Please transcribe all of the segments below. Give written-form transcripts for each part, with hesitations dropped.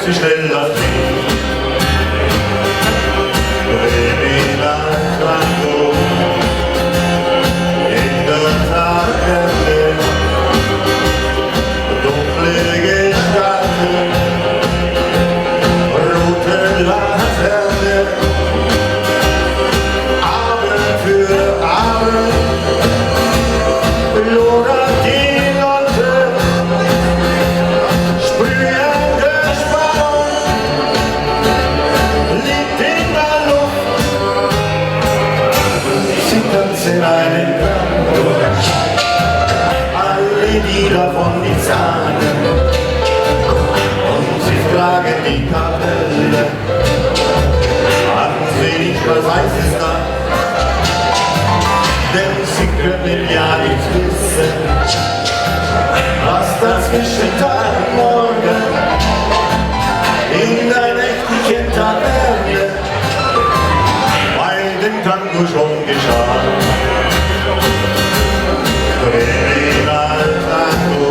Sie schneller dreht. Kriminaltango in der Taverne, dunkle Gestalten, rote Laterne, Abend für Abend, lodert die Leute, sprühende Spannung liegt in der Luft. Sie tanzen einen Tango, alle, die davon nichts ahnen, und sie fragen die Kapelle, haben sie nicht was Heißes da? Denn sie können ja nicht wissen, was da zwischen Tag und Morgen in der nächtlichen Taverne bei dem Tango schon geschah. Kriminaltango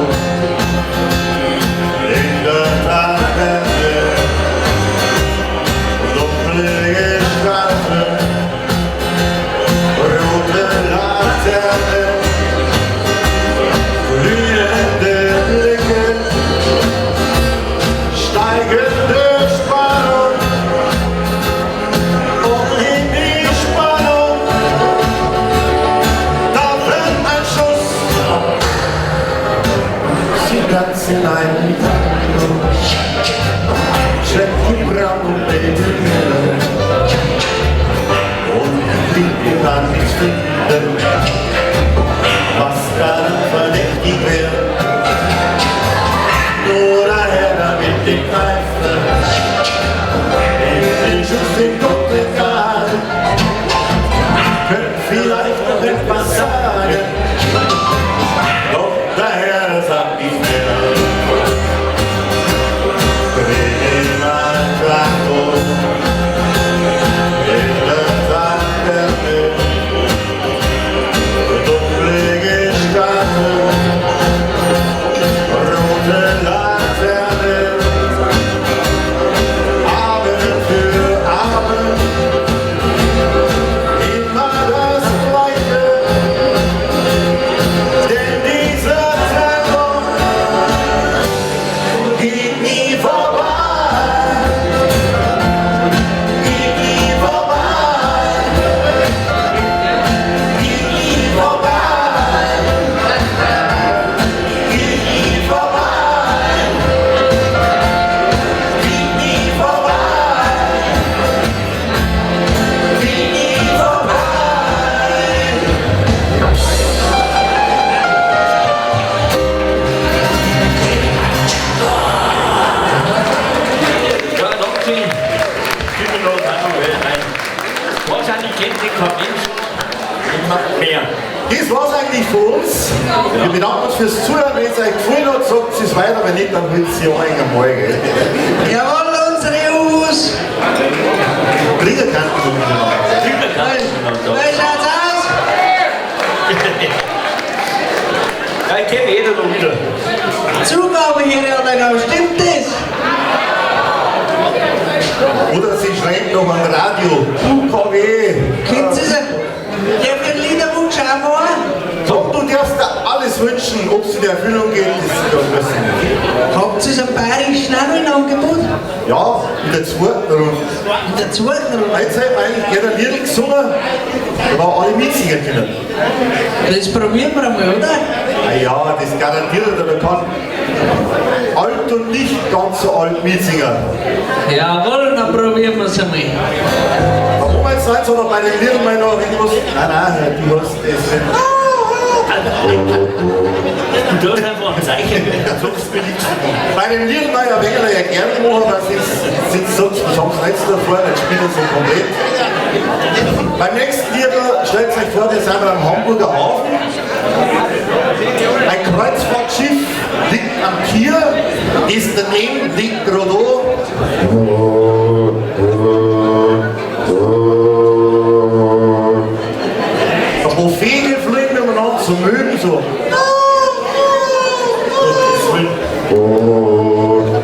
in der Taverne, dunkle Gestalten, rote Laterne, glühende Blicke, steigende Spannung und in die Spannung, da brennt ein Schuss. Sie tanzen einen Tango, Jackie Brown und Baby Miller. Und die Liebe kann nichts finden, was daran verdächtig wär. Nur daher mit dem Pfeife, in den Schuss im dunklen Tal, könnt vielleicht noch etwas sagen, doch daher sagt nichts mehr. Kriminaltango in der Taverne, dunkle Gestalten, rote Laterne, Abend für Abend, immer das Gleiche, denn dieser Tango geht nie vorbei, geht nie vorbei, geht nie vorbei, geht nie vorbei, geht nie vorbei, geht nie vorbei. Ja, danke schön. Kriminaltango, nein. Wahrscheinlich kennt sich kein Mensch immer mehr. Das war's eigentlich von uns. Wir bedanken uns fürs Zuhören. Wenn es euch gefallen hat, sagt es weiter. Wenn nicht, dann holt sie auch einmal. Gell? Jawohl, unsere Jungs! Kriegerkanten. Wie schaut's aus? Ja, ich kenne jeder noch wieder. Zugabe hier ja noch, stimmt das? Oder sie schreibt noch am Radio. UKW. Kennt ihr sie? Darf ich einen Liederwunsch auch machen? Tom, du darfst dir alles wünschen, ob es in Erfüllung geht, das ist ja wissen. Habt ihr einen bayerischen auch noch im Angebot? Ja, in der zweiten Runde. In der zweiten Runde? Jetzt haben wir eigentlich gerne ein Lied gesungen, da wir alle mitsingen können. Das probieren wir einmal, oder? Ah ja, das garantiert er, da kann alt und nicht ganz so alt mitsingen. Jawohl, dann probieren wir es einmal. Da machen wir jetzt nicht, sondern bei den Liedern mal noch irgendwas. Nein, nein, du hast es nicht. Du darfst einfach ein Zeichen, sagst mir nichts. Bei dem Liedlmeier Wegerle ja gerne machen, weil sie sind sonst, was haben sie jetzt davor, nicht spielen sie komplett. Beim nächsten Liedl, stellt euch vor, wir sind am Hamburger Hafen. Ein Kreuzfahrtschiff liegt am Kier, das daneben liegt gerade da. Ein paar Vögel fliegen umeinander, so Möwen so. Gottes Willen.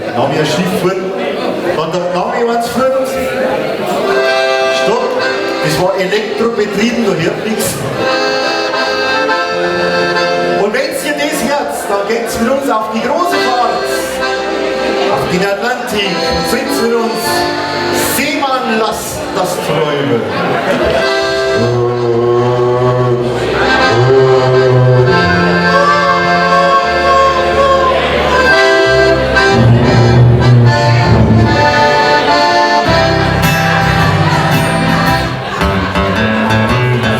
Dann haben wir ein Schiff fort. Dann der Name eins fort. Stopp, das war elektrobetrieben, da hört nichts. Und wenn ihr das hört, dann geht's mit uns auf die große Fahrt, auf den Atlantik und singt mit uns Seemann, lass das träumen.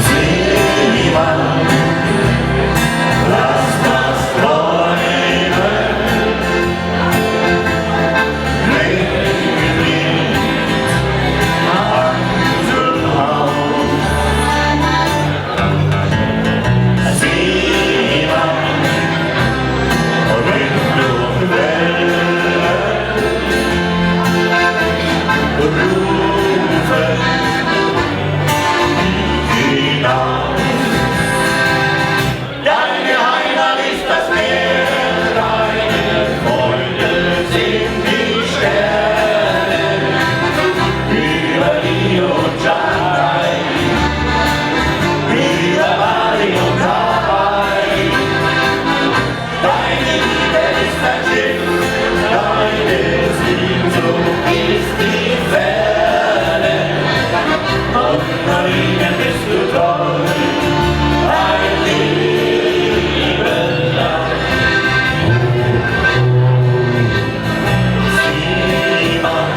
Seemann, lass das träumen, Deine Heimat ist das Meer, deine Freunde sind die Sterne. Über Rio und Shanghai, über Bali und Hawaii. Deine Liebe ist ein Schiff, deine Sehnsucht ist die Ferne. Und ihnen bist du treu, ein Leben lang. Seemann,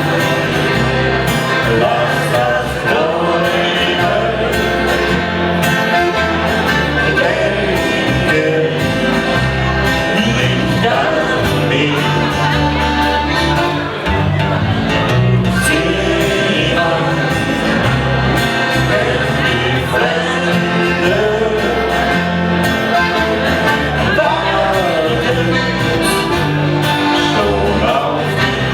lass das träumen, denke nicht an mich. Seemann, wenn die Fremde warten schon auf dich.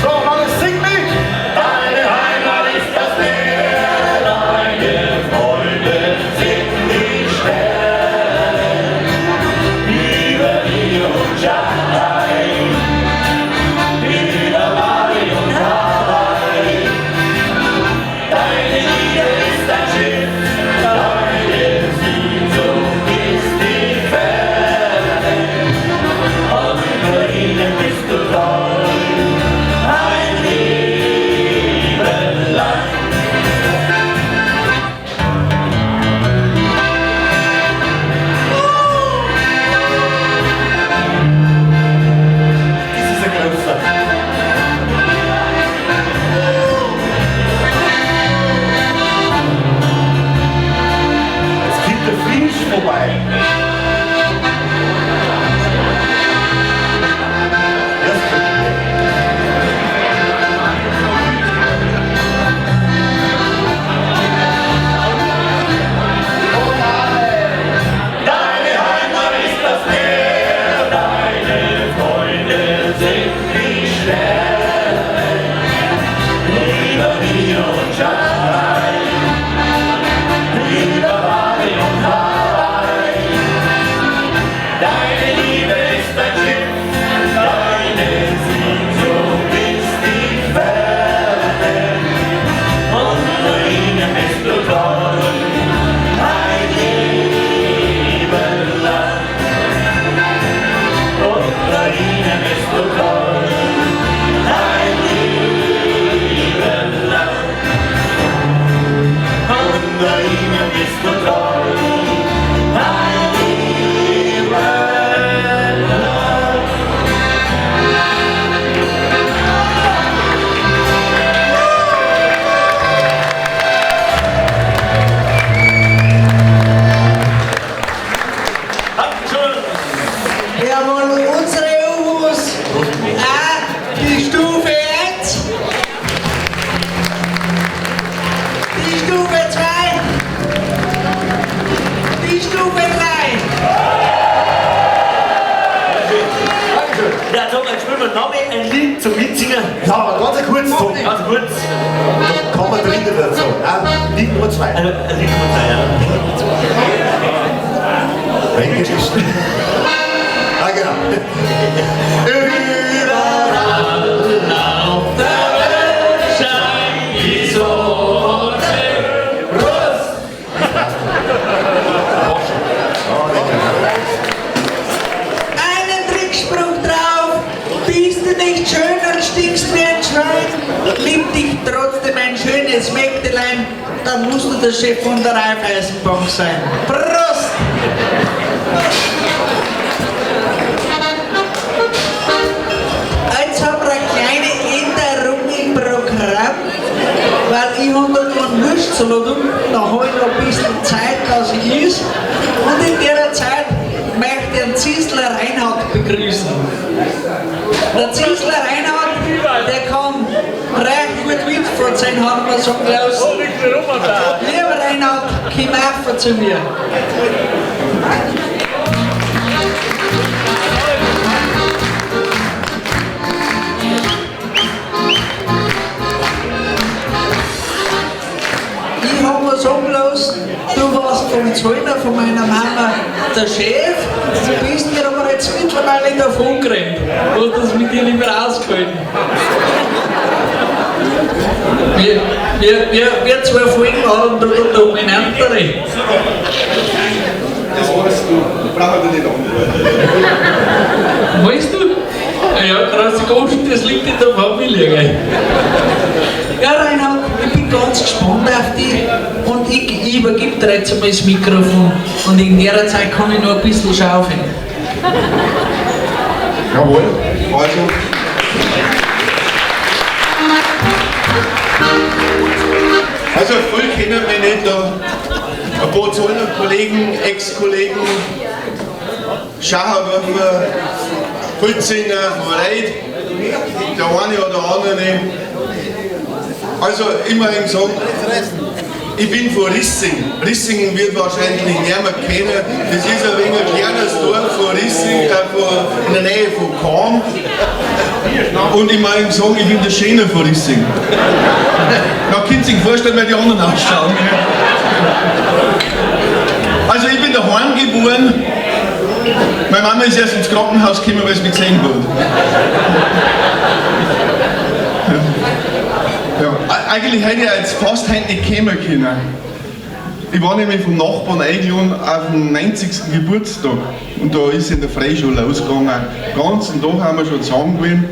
So, alles sing mit! Deine Heimat ist das Meer, deine Freunde sind die Sterne. Über Rio und Shanghai, über Bali und Hawaii. Deine Liebe ist ein Schiff, deine Sehnsucht ist die Ferne. Und nur ihnen bist du treu, ein Leben lang. Das ist ein großer. Jetzt kommt der Fisch vorbei. Das kommt. Deine Heimat ist das Meer, deine Freunde sind die Sterne. Über Rio und Shanghai, über Bali und Hawaii. Deine Liebe ist ein Schiff, deine Sehnsucht ist die Ferne. Und nur ihnen bist du treu, ein Leben lang. Und nur ihnen bist du treu, ein Leben lang. Und nur ihnen bist du treu, ein Leben lang. Dankeschön. Jawohl, unsere Uhus. Auch die Stufe 1. Die Stufe 2. Die Stufe 3. Dankeschön. Ja, Tom, jetzt spielen wir noch mal ein Lied zum Mitsingen. Ja, aber ganz kurz, Tom. Ganz kurz. Da kann man drin dazu. Nein, Lied Nummer 2. Also, ein Lied Nummer 2, ja. Welches ist? Ah, genau. Überall auf der korrekte Lein, dann musst du der Chef von der Raiffeisenbank sein. Prost! Jetzt haben wir eine kleine Änderung im Programm, weil ich habe da noch einen Wurstsalat unten, da habe ich noch ein bisschen Zeit, dass ich ist. Und in der Zeit möchte ich einen Zisler Reinhard begrüßen. Der Zisler Reinhard, der kann recht gut mitverzeihen, hat man sagen lassen. Lieber Reinhard, komm auf zu mir. Ich hab mir sagen lassen, du warst vom Zöllner von meiner Mama der Chef, du bist mir aber jetzt mittlerweile davon gerannt. Hast das mit dir nicht mehr ausgehalten. Wir zwei Folgen haben da der Dominantere. Das weißt du, brauche ich dir nicht antworten. Weißt du? Ja, krasse Kosten, das liegt in der Familie. Gell? Ja, Reinhard, ich bin ganz gespannt auf dich und ich übergebe dir jetzt einmal das Mikrofon und in der Zeit kann ich noch ein bisschen schaufeln. Jawohl, also. Also, viel kennen mich nicht da. Ein paar Zollner Kollegen, Ex-Kollegen, Schacherwürfer, Pulzinger, Reit, der eine oder andere. Also, immerhin sagen, ich bin von Rissing. Rissing wird wahrscheinlich niemand kennen. Das ist ein wenig ein kleines Dorf von Rissing, in der Nähe von Cham. Und ich mag ihm sagen, ich bin der Schöne von Rissing. Da könnt ihr sich vorstellen, wie die anderen ausschauen. Also ich bin daheim geboren. Meine Mama ist erst ins Krankenhaus gekommen, weil sie mich gesehen hat. Ja, eigentlich hätte ich jetzt fast heute nicht kommen können. Ich war nämlich vom Nachbarn eingeladen auf den 90. Geburtstag. Und da ist in der Freischule losgegangen. Den ganzen Tag haben wir schon zusammen gewesen.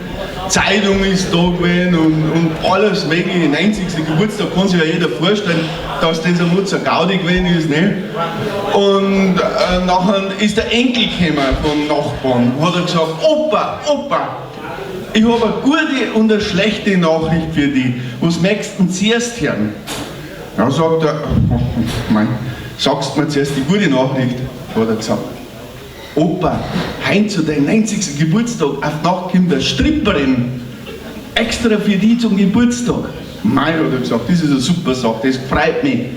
Zeitung ist da gewesen und alles mögliche. 90. Geburtstag kann sich ja jeder vorstellen, dass das ein Mutzer Gaudi gewesen ist. Ne? Und nachher ist der Enkel gekommen vom Nachbarn. Hat er gesagt, Opa, Opa, ich habe eine gute und eine schlechte Nachricht für dich. Was möchtest du denn zuerst hören? Ja, sagt er, oh, mein, sagst mir zuerst die gute Nachricht, hat er gesagt. Opa, heim zu deinem 90. Geburtstag, auf Nacht kommt eine Stripperin. Extra für dich zum Geburtstag. Mei, hat er gesagt, das ist eine super Sache, das freut mich.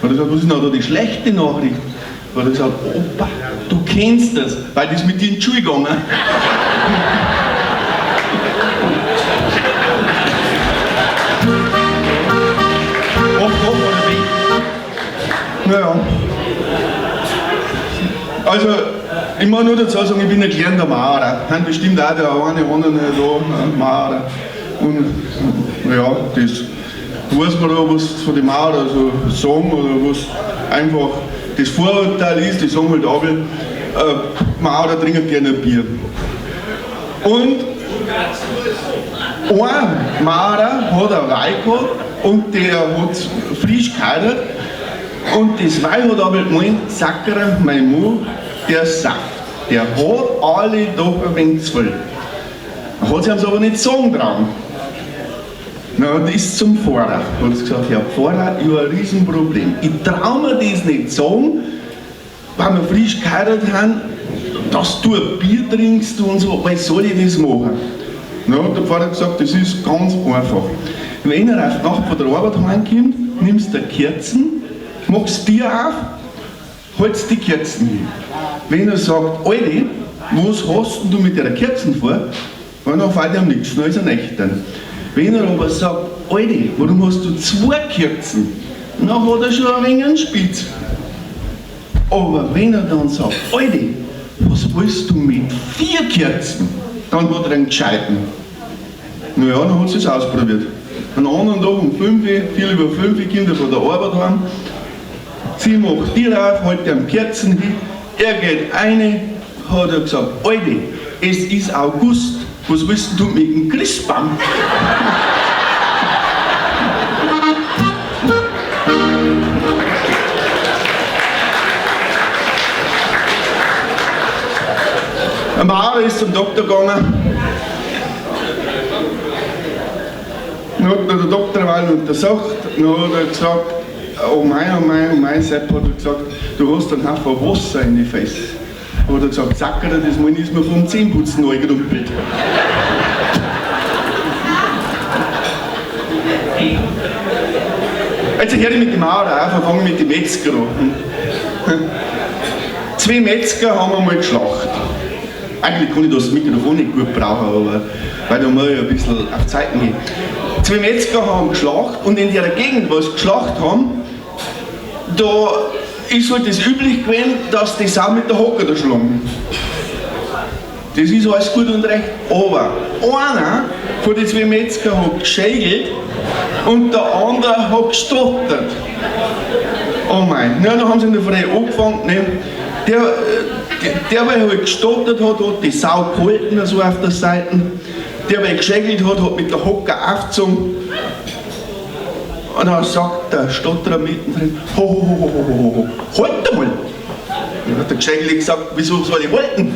Hat er gesagt, was ist denn da die schlechte Nachricht? Hat er gesagt, Opa, du kennst das, weil das mit dir in die Schule gegangen. Naja. Also, ich muss nur dazu sagen, ich bin ein gelernter Maurer. Haben bestimmt auch der eine oder andere da, ein Maurer. Und ja, das weiß man da, was von den Maurer so sagen oder was einfach das Vorurteil ist, die sagen halt auch, Maurer trinken gerne Bier. Und ein Maurer hat einen Wein gehabt und der hat frisch geheiratet. Und das Weib hat aber gemeint, Sackerer, mein Mann, der Saft, der hat alle doch ein wenig zu viel. Hat sie uns aber nicht sagen trauen. Na, und ist zum Pfarrer. Hat sie gesagt, Herr Pfarrer, ich habe ein Riesenproblem. Ich trau mir das nicht sagen, weil wir frisch geheiratet haben, dass du ein Bier trinkst und so, weil soll ich das machen? Na, hat der Pfarrer gesagt, das ist ganz einfach. Wenn er auf die Nacht von der Arbeit heimkommt, nimmst du Kerzen, machst Bier auf, hältst die Kerzen hin. Wenn er sagt, Alte, was hast denn du mit der Kerzen vor? Dann fällt ihm nichts, dann ist er nüchtern. Wenn er aber sagt, Alte, warum hast du zwei Kerzen? Dann hat er schon ein wenig einen Spitz. Aber wenn er dann sagt, Alte, was willst du mit 4 Kerzen? Dann hat er einen gescheiten. Naja, dann hat sie es ausprobiert. Am anderen Tag um 5, 5:15 kommt er von der Arbeit heim. Sie macht Bier auf, hält ihm Kerzen hin, er geht rein, hat er gesagt, Alte, es ist August, was willst du mit dem Christbaum? Ein Maurer ist zum Doktor gegangen. Dann hat der Doktor mal untersucht, dann hat er gesagt, oh mein, oh mein, oh mein, Sepp, hat er gesagt, du hast einen Haufen Wasser in die Fresse. Hat er gesagt, Sackerl, das Mal ist mir vom Zähneputzen neu gerumpelt. Jetzt höre ich mit dem Maurer auf und fange mit dem Metzger an. Zwei Metzger haben einmal geschlacht. Eigentlich kann ich das Mikrofon nicht gut brauchen, aber weil da muss ich ein bisschen auf Zeiten gehen. Zwei Metzger haben geschlacht und in der Gegend, wo sie geschlacht haben, da ist halt das üblich gewesen, dass die Sau mit der Hocke da schlagen. Das ist alles gut und recht, aber einer von den zwei Metzger hat geschägelt und der andere hat gestottert. Oh mein, na, dann haben sie in der Früh angefangen, ne? Der, der halt gestottert hat, hat die Sau gehalten, so auf der Seite. Der, der geschägelt hat, hat mit der Hocke aufgezogen. Und dann sagt der Stotterer mittendrin, ho, ho, ho, ho, ho, ho, halt einmal! Dann hat der Geschägelte gesagt, wieso soll ich halten?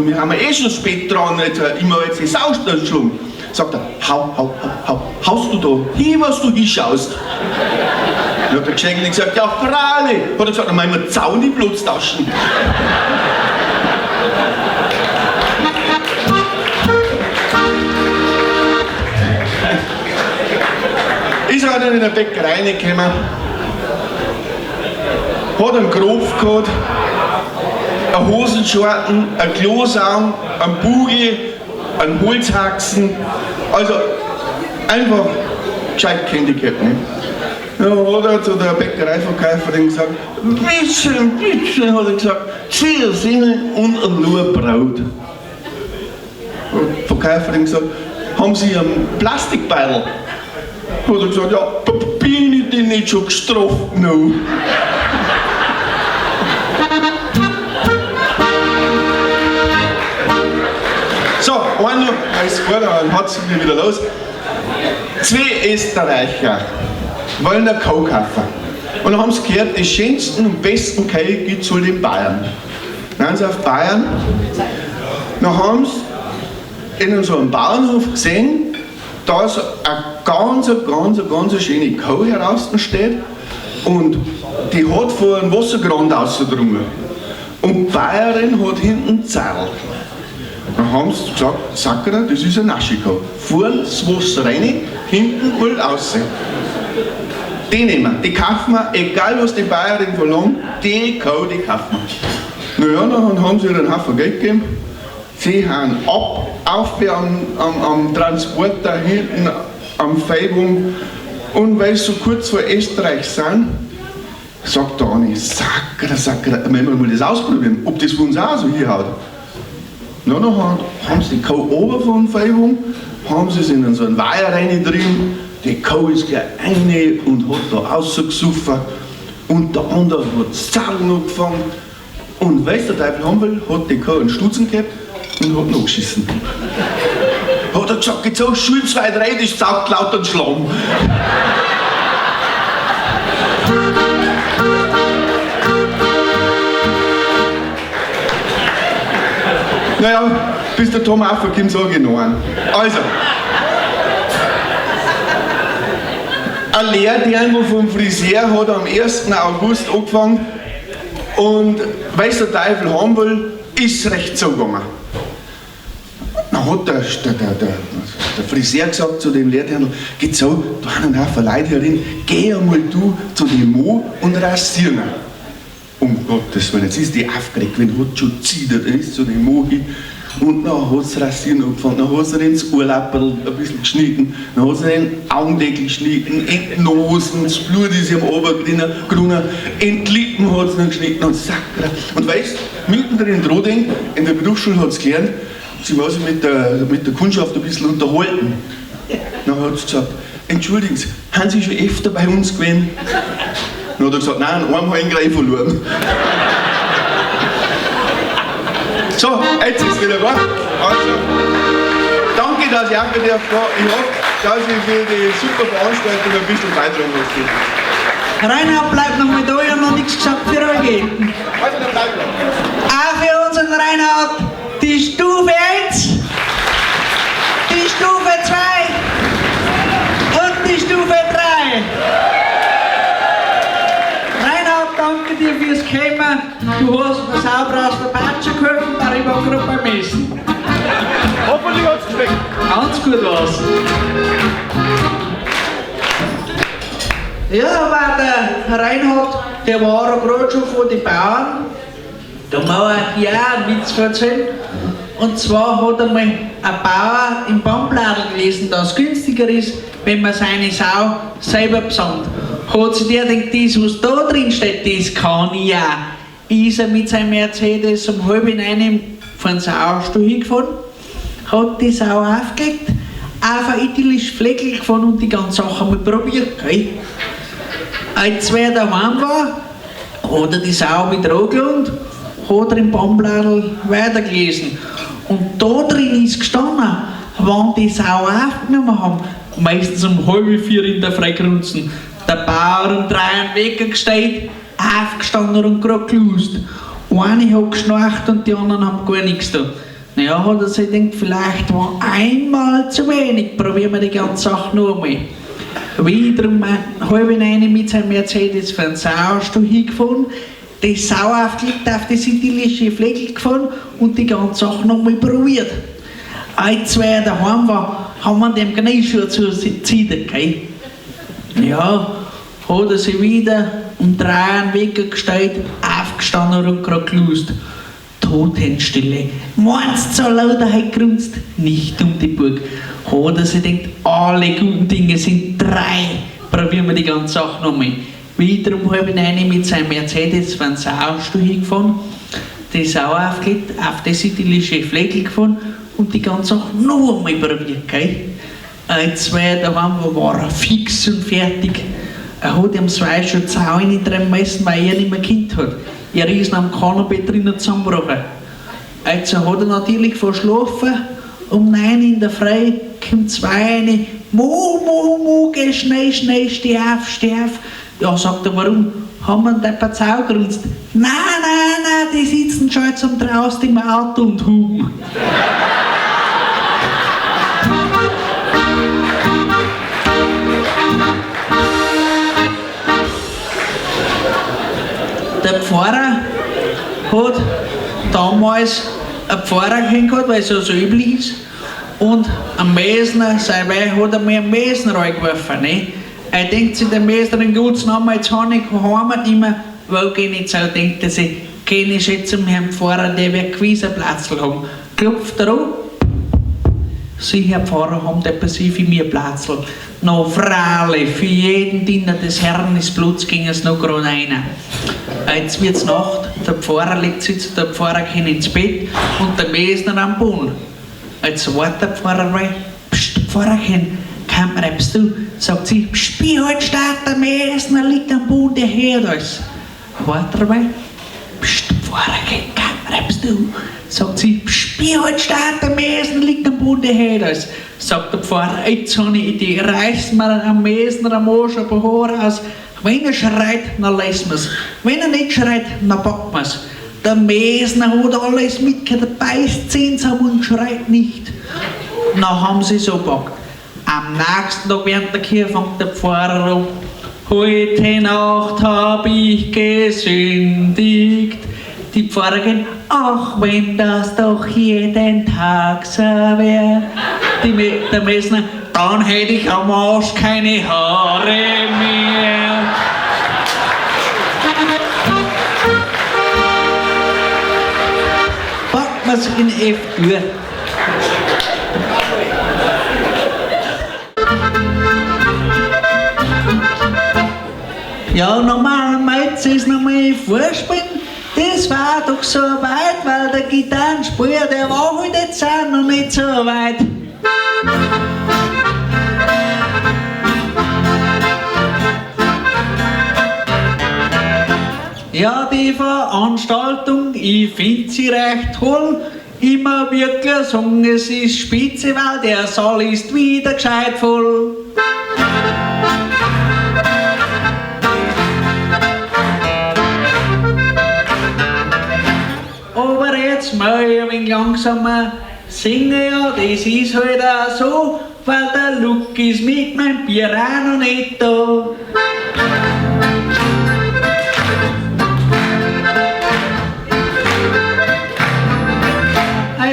Wir haben ja eh schon spät dran, jetzt, immer jetzt die Sau schlagen. Sagt er, hau, hau, hau, hau, haust du da hin, was du hinschaust? Dann hat der Geschägelte gesagt, ja freilich. Hat er gesagt, dann machen wir Zaun in die Blutstaschen. Ist er dann in der Bäckerei reingekommen, hat einen Kropf gehabt, einen Hosenschorten, einen Klosaum, einen Bugel, einen Holzhaxen, also einfach gescheit gehandicapt, ne? Dann hat er zu der Bäckereiverkäuferin gesagt, bisschen, bisschen, hat er gesagt, 2 Semmeln und ein nur Brot. Hat die Verkäuferin gesagt, haben Sie einen Plastikbeil? Hat er gesagt, ja, bin ich denn nicht schon gestraft noch? So, einer, alles gut, dann hat's mir wieder los. 2 Österreicher wollen eine Kuh kaufen. Und dann haben sie gehört, die schönsten und besten Kühe gibt's wohl in Bayern. Dann sind sie auf Bayern, dann haben sie in so einem Bauernhof gesehen, dass eine ganz, ganz, ganz schöne Kuh heraus steht und die hat vor einem Wassergrund rausgedrungen. Und die Bayerin hat hinten Zeil. Dann haben sie gesagt, Sackerl, das ist eine Naschikuh. Vorn das Wasser rein, hinten holt raus. Die nehmen wir, die kaufen wir, egal was die Bayerin verlangt, die Kuh, die kaufen wir. Naja, dann haben sie ihr einen Haufen Geld gegeben. Sie haben ab, auf am Transporter hinten am Fellbogen. Und weil sie so kurz vor Österreich sind, sagt der eine, Sackerl, Sackerl, wir müssen mal das ausprobieren, ob das für uns auch so hinhaut. Na, dann haben sie die Kuh oben vom Fellbogen, haben sie sie in so einen Weiher reingetrieben, die Kuh ist gleich rein und hat da rausgesoffen und der andere hat das Zarren angefangen. Und weißt du, der Teufel haben will, hat die Kuh einen Stutzen gehabt und hat noch geschissen. Hat er gesagt, jetzt so schön 2, 3, das saugt lauter den Schlamm. Naja, bis der Tom aufkommt, sag ich noch einen. Also, ein Lehrdirndl vom Friseur hat am 1. August angefangen und weil's der Teufel haben will, ist recht so gegangen. Dann hat der Friseur gesagt zu dem Lehrdirndl, geht so, da haben ein Haufen Leute herin, geh einmal du zu dem Mo und rasier ihn. Um Gottes Willen, jetzt ist die aufgeregt, wenn hat schon zittert, er ist zu dem Mo hin und dann hat's rasieren angefangen, dann hat's er ins Ohrlapperl ein bisschen geschnitten, dann hat's er den Augendeckel geschnitten, in die Nosen, das Blut ist ihm runtergerunnen, in die Lippen hat's noch geschnitten und Sakra. Und weißt, mittendrin in Roding, in der Berufsschule hat's gelernt, sie muss sich mit der Kundschaft ein bisschen unterhalten. Dann hat sie gesagt, entschuldigen Sie, haben Sie schon öfter bei uns gewesen? Dann hat er gesagt, nein, einmal habe ich ihn gleich verloren. So, jetzt ist es wieder gut. Also, danke, dass ich auch bei dir war. Ich hoffe, dass ich für die super Veranstaltung ein bisschen beitragen muss. Reinhard bleibt noch mal da, ich hab noch nichts gesagt für euch. Also, dann bleib noch. Auch für unseren Reinhard. Die Stufe 1, die Stufe 2 und die Stufe 3. Reinhard, danke dir fürs Kommen. Du hast mir sauber aus der Patsche geholfen, weil ich war gerade beim Essen. Hoffentlich hat's geschmeckt. Ganz gut was. Ja, aber der Reinhard, der war auch gerade schon von den Bauern. Da muss ich ja einen Witz erzählen. Und zwar hat einmal ein Bauer im Baumbladel gelesen, dass es günstiger ist, wenn man seine Sau selber besandt. Hat sich der gedacht, das, was da drin steht, das kann ich auch. Ist er mit seinem Mercedes um 8:30 von Saustall hingefahren, hat die Sau aufgelegt, auf ein idyllisch Fleckel gefahren und die ganze Sache mal probiert. Gell? Als wer daheim war, hat er die Sau mit angelohnt, hat er im Baumbladel weitergelesen. Und da drin ist gestanden, wann die Sau aufgenommen haben, meistens um 3:30 in der Früh grunzen, der Bauer um 3 einen Wecker gestellt, aufgestanden und grad gelust. Eine hat geschnarcht und die anderen haben gar nichts da. Naja, hat er sich gedacht, vielleicht war einmal zu wenig, probieren wir die ganze Sache noch einmal. Wieder um 8:30 mit seinem Mercedes für den Saustall hingefahren, die Sau aufgelegt, auf das idyllische Fleckel gefahren und die ganze Sache noch mal probiert. Als zwei daheim war, haben wir dem Knieschuh zu ziehen, gell? Ja, hat er sich wieder um 3 einen Wecker gestellt, aufgestanden und grad gelust. Totenstille. Meinst du, so laut er hat grunzt? Nicht um die Burg. Hat er sich gedacht, alle guten Dinge sind 3. Probieren wir die ganze Sache nochmal. Wieder um 8:30 mit seinem Mercedes von Saustall hingefahren, die Sau aufgelegt, auf das idyllische Fleckel gefahren und die ganze Sache noch einmal probiert, gell? Als zwei daheim war, war er fix und fertig. Er hat ihm zwei schon Sau reintreiben müssen, weil er nicht mehr Kind hat. Er ist am Kanapee drinnen zusammengebrochen. Also hat er natürlich verschlafen. Um 9 in der Früh kommt 2 rein. Mo, mo, mo, geh schnell, schnell, steh auf, steh auf. Ja, sagt er, warum? Haben wir denn ein Sau gerunzt? Nein, nein, nein, die sitzen schon jetzt am draußen im Auto und hupen. Der Pfarrer hat damals einen Pfarrer gehabt, weil es ja so üblich ist. Und am Mesner, sein Weib hat einmal einen Mesner reingeworfen. Ne? Er denkt sich, der Mesner in Gottes Namen, jetzt habe ich keine Heimat nicht mehr. Wo geh ich jetzt auch? Denkt er sich, geh ich jetzt zum Herrn Pfarrer, der wird gewiss einen Platz haben. Klopft er an. Sie, Herr Pfarrer, haben etwas Sie für mir Platz. Na, freilich, für jeden Diener des Herrn ist Blut, ging es noch gerade rein. Jetzt wird's Nacht, der Pfarrer legt sich, der Pfarrer geht ins Bett und der Mesner am Boden. Jetzt wartet der Pfarrer rein. Psst, Pfarrerchen, komm reibst du? Sagt sie, psst, wie halt steht der Mesner, liegt am Boden, der hört alles. Wartet er rein. Psst, Pfarrerchen, komm reibst du? Sagt sie, psst, wie halt steht der Mesner, liegt am Boden, der hört alles. Sagt der Pfarrer, jetzt hab ich eine Idee, reiß mir am Mesner am Arsch ein paar Haare aus. Wenn er schreit, dann lassen wir's. Wenn er nicht schreit, dann packen wir's. Der Mesner hat alles mitgehört, der beißt Zähne zusammen und schreit nicht. Dann haben sie so gepackt. Am nächsten Tag während der Kirche fängt der Pfarrer an. Heute Nacht hab ich gesündigt. Die Pfarrer gehen, ach, wenn das doch jeden Tag so wär. Der Mesner, dann hätt ich am Arsch keine Haare mehr. Packen wir's in F-Dur. Ja, normalerweise ist noch mal Vorspielen. Das war doch so weit, weil der Gitarrenspieler, der war halt jetzt auch noch nicht so weit. Ja, die Veranstaltung, ich find sie recht toll. Immer wirklich sagen, es ist spitze, weil der Saal ist wieder gescheit voll. Aber jetzt mal wenig langsamer singen, ja, das ist halt auch so, weil der Luck ist mit meinem Bier auch noch nicht da.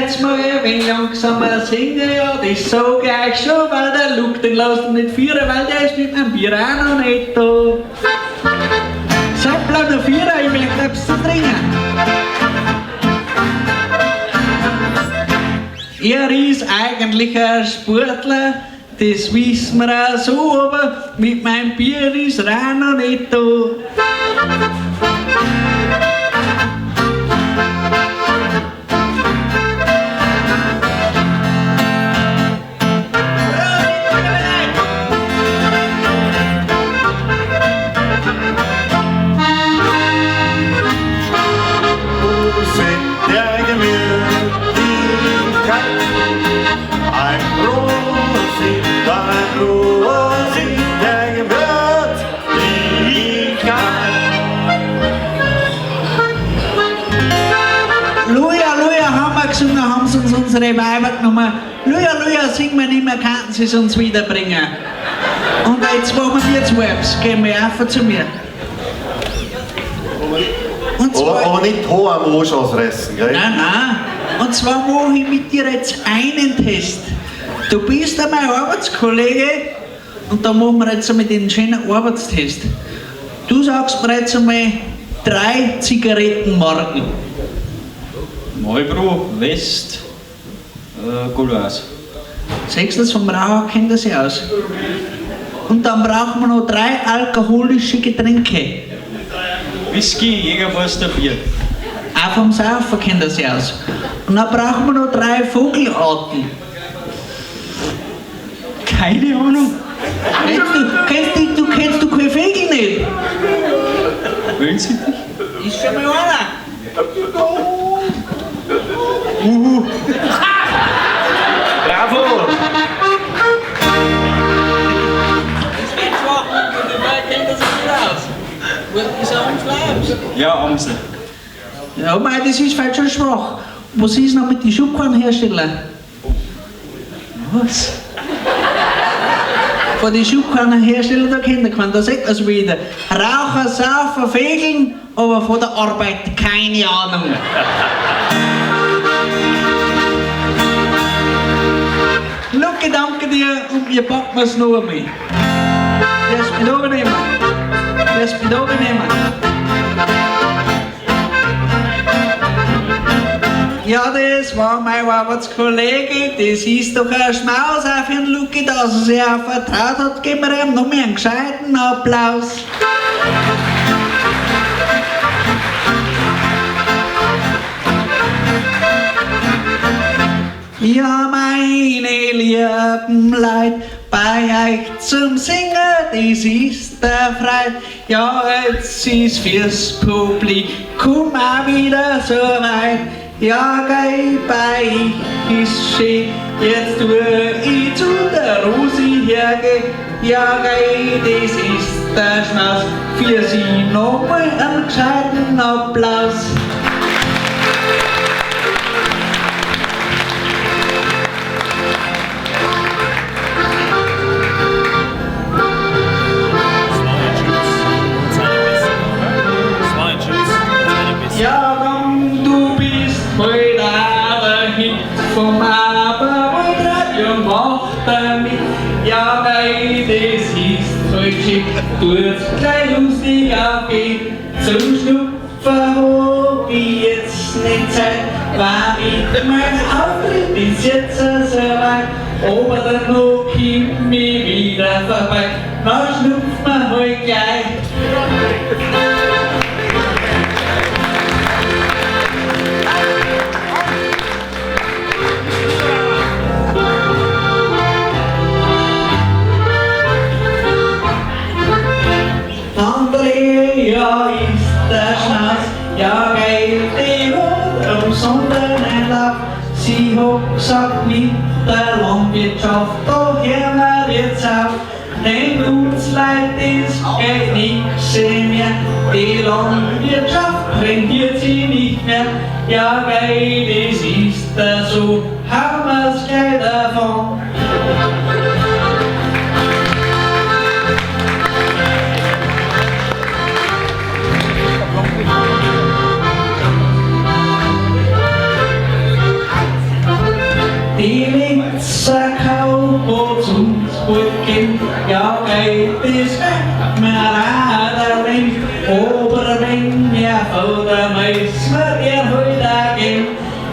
Jetzt mal ein wenig langsamer singen, ja, das sag ich euch schon, weil der Luck, den lasst ihn nicht führen, weil der ist mit meinem Bier auch noch nicht da. Seid blau der Vierer, ich möchte etwas zu trinken. Er ist eigentlich ein Sportler, das wissen wir auch so, aber mit meinem Bier ist er auch noch nicht da. Haben sie uns unsere Weiber genommen. Luja, Luja, singen wir nicht mehr, könnten sie es uns wiederbringen. Und jetzt machen wir zwei Apps, gehen wir einfach zu mir. Und zwar, aber nicht Haar am Arsch ausreißen, gell? Nein, nein. Und zwar mache ich mit dir jetzt einen Test. Du bist ja mein Arbeitskollege und da machen wir jetzt einmal den schönen Arbeitstest. Du sagst mir jetzt einmal 3 Zigarettenmarken. Marlboro, West, Gauloise. Siehst du, das vom Raucher kennt er sich aus. Und dann brauchen wir noch 3 alkoholische Getränke. Whisky, Jägermeister, Bier. Auch vom Saufen kennt er sich aus. Und dann brauchen wir noch 3 Vogelarten. Keine Ahnung. Kennst du keine Vögel nicht? Wellensittich? Ist schon mal einer. Uhu. Bravo! Das geht schwach, und die Leute kennen das nicht aus. Ist er Amsel? Ja, Amsel. Ja, mei, das ist vielleicht schon schwach. Was ist noch mit den Schubkarrenherstellern? Was? Von den Schubkarrenherstellern, da kennt ihr keinen, da sagt man's wieder. Raucher, Saufer, Fegeln, aber von der Arbeit keine Ahnung. Lucky, danke dir und wir packen es noch einmal. Lass mich da nehmen. Lass mich da nehmen. Ja, das war mein Arbeitskollege, das ist doch ein Schmaus auch für den Lucky, dass er sich auch vertraut hat. Geben wir ihm noch mehr einen gescheiten Applaus. Ja, meine lieben Leute, bei euch zum Singen, das ist der Freit. Ja, jetzt ist fürs Publikum auch wieder so weit. Ja, geh bei euch ist schön, jetzt tu ich zu der Rosi hergeh. Ja, geh, das ist der Schmaus, für sie nochmal einen gescheiten Applaus. Ja, komm, du bist heute der Hit vom Aberwohltreib, mach damit. Ja, weil das ist heute schick, tut's gleich lustig aufgehen. Zum Schnupfen hab ich jetzt nicht Zeit, weil mit meinem Auftritt ist jetzt so weit. Aber dann noch komm ich wieder vorbei, dann schnupft man halt gleich. Andrea ist der Schnauz, ja geil, die hat am Sonntag einen Lauf. Sie hat gesagt, mit der Landwirtschaft, da hören wir jetzt auf. Denn uns Leid, das geht nix mehr. Die Landwirtschaft rendiert sie nicht mehr. Ja, gei, das ist da so, haben wir's gleich davon. Die Linzer Cowboys uns gut gehen, ja, gei, das wird mir auch der Aber wenn mir Vater muss mir der heute auch gehen.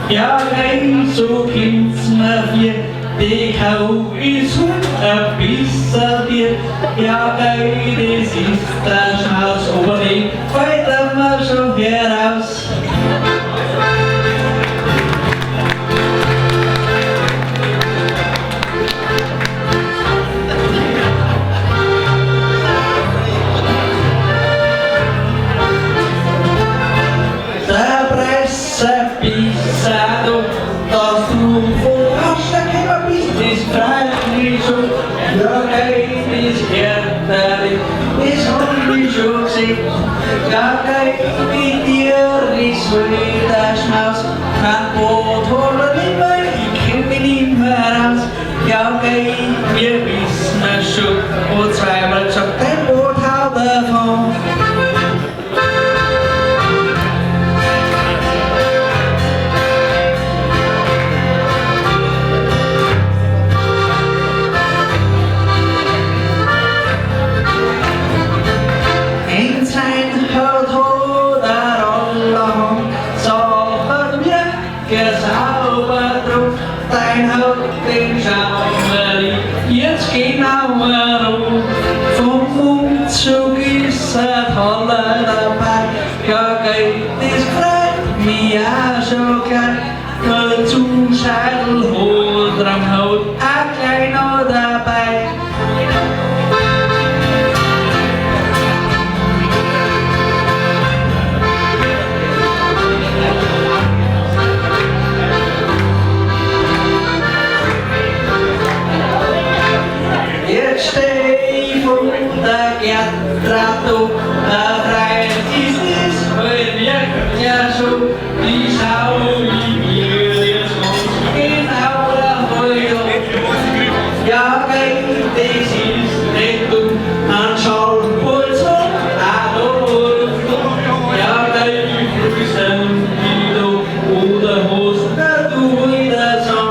Ja, gei, so kommt's mir vier, die Kau ist heut ein bisschen dir. Ja, gei, das ist der Schmaus, aber die fällt mir schon heraus. Der Presse Pisado, dass du von Asche gekommen bist, das freut mich schon. Ja, gei, das Gärtnerli, das hab ich schon gesehen. Ja, gei, mit dir ist heute der Schmaus. Kein Boot holen nicht mehr, ich kenn mich nicht mehr raus. Ja, gei, wir wissen es schon, und zweimal gesagt, dein Boot haut davon. In sein Haut hat er allerhand Sachen mir sauber drum. Dein Haut, den schauen wir jetzt genau an. Vom Umzug ist er alle dabei. Ja, gei, das freut mich auch schon gleich. Der Zuscheitel hat er am Haut auch gleich noch dabei. Jetzt steh ich vor der Gertrud, da freut ist es halt wirklich ja schon. Die schau ich mir jetzt ganz genau heute an. Ja, gei, das ist nicht dumm, ein Schallholz hat auch noch dumm. Ja, gei, wie viel sind die da, oder hast du wieder so?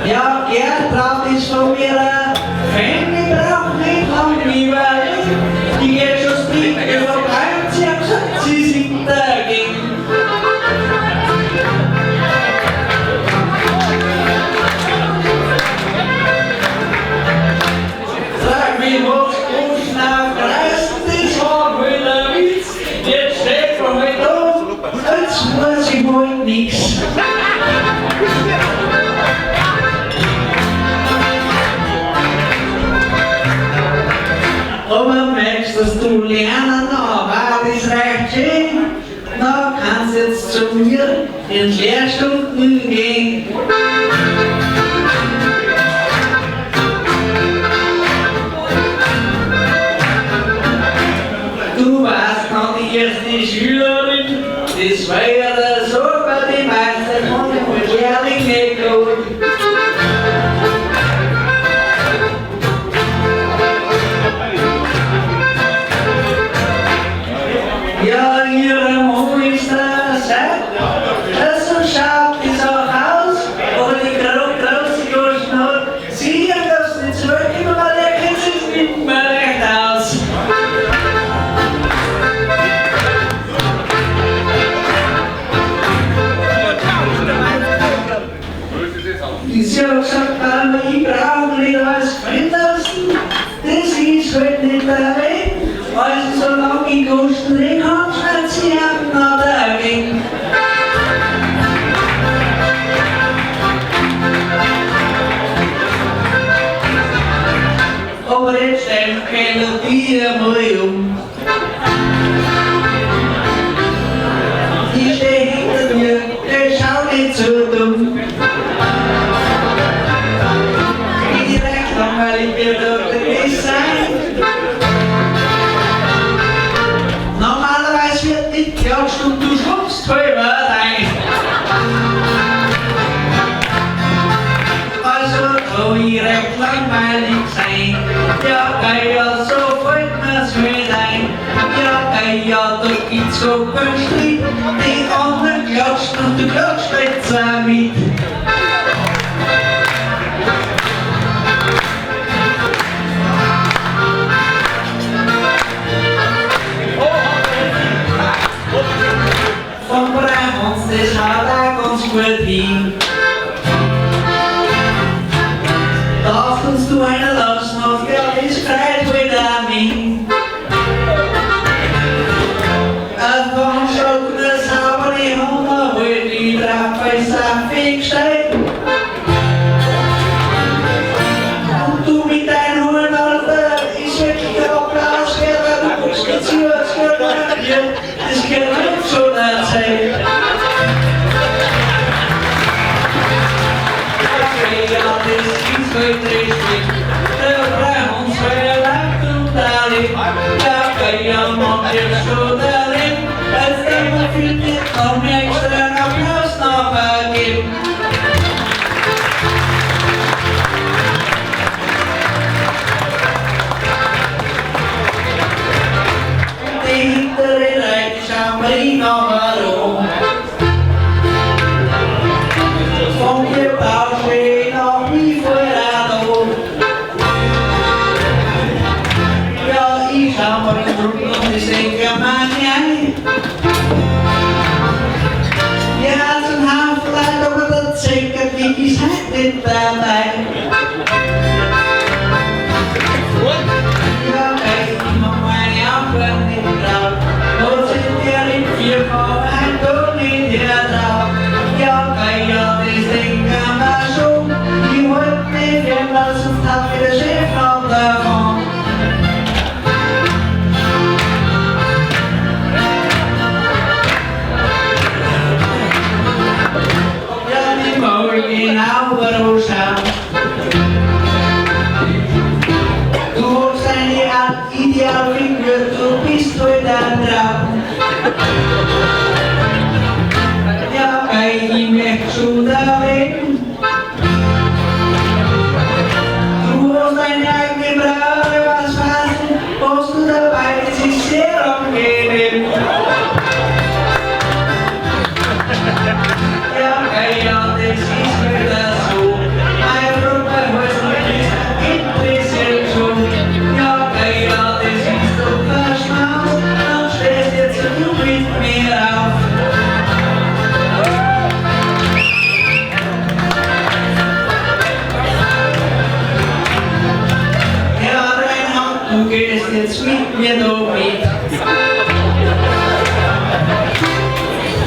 Ja, Gertrud ist von mir ein Fan, ich brauch nicht lang überlegen. Die geht schon springen vorbei und sie hat gesagt, sie sind dagegen. Sag mir, was kosten auf Reisen, das war wohl ein Witz. Jetzt steht man halt da, jetzt weiß ich wohl nix. Aber möchtest du lernen, aber das reicht schön, dann kannst du jetzt zu mir in Lehrstunden gehen. Du warst noch die erste Schülerin, das war ja der super, die Meister konnte mit Lehrling nicht gut. Ja, ihre Mama ist der Seid, so schaut es auch aus, aber die große Goschen hat, sie hat das nicht zurück, weil er kennt sich nicht mehr recht aus. Sie hat gesagt, Mama, ich brauch nicht alles gefallen lassen, das ist halt nicht der Weg. Also solange ich Goschen nicht hab, schreit sie ab noch dagegen. Aber jetzt stellen die einmal um. Ich steh hinter dir, ich schau nicht Langweilig wird doch nicht sein. Normalerweise wird nicht geklatscht und du schluckst halber rein. Also kann ich recht langweilig sein. Ja, ja, so fällt mir's nicht ein. Ja, ja, da gibt's so keinen Streit. Die anderen klatschen und du klatschst jetzt auch mit. Vom Brahms, das schaut auch ganz gut hin. Darf uns du einer lassen, auf der ist frei wieder min. Ein Veranstaltung, eine saubere Hunde, hol die drauf, ist auf gestellt. Und du mit deinem hohen Alter, ist wirklich der Applaus wert, weil du guckst mir zu, als gehört man dir, das gehört uns schon erzählt. Ja, das ist halt richtig. Der Brahms verlangt und alle. Ja, ja, man wird schon darin. Als der man fühlt, wird noch mehr extra Applaus noch vergeben. Die hintere Reihe schauen wir noch herum. Vom Gebausche noch nie vorher da. Ja, ich schau mal in den Rücken und ich denke mir ein. Ja, zum Haufen Leute, aber der Zeckerkick ist halt nicht dabei. Ja, ey, ich mach meine Augen nicht drauf. Wo sind die in viermal ein Ton in der drauf? Ja, ey, ja, das denken wir schon. Die wollten nicht werden, weil sonst hat mir der Chef noch davon. Ja, die Maul genau schauen. Du hast eine Art Idealfigur, du bist halt ein Traum. Ja, ey, ich möchte schon da leben. Du hast deine eigene Brave, was weißt du, was du dabei, das ist sehr angenehm. Ja, ey, ja, das ist wieder so. Mein Bruder heißt nicht, interessiert schon. Ja, ey, ja, das ist doch kein Schmaus. Dann stehst jetzt du mit mir auf. Ja, Reinhard, du gehst jetzt mit mir da mit.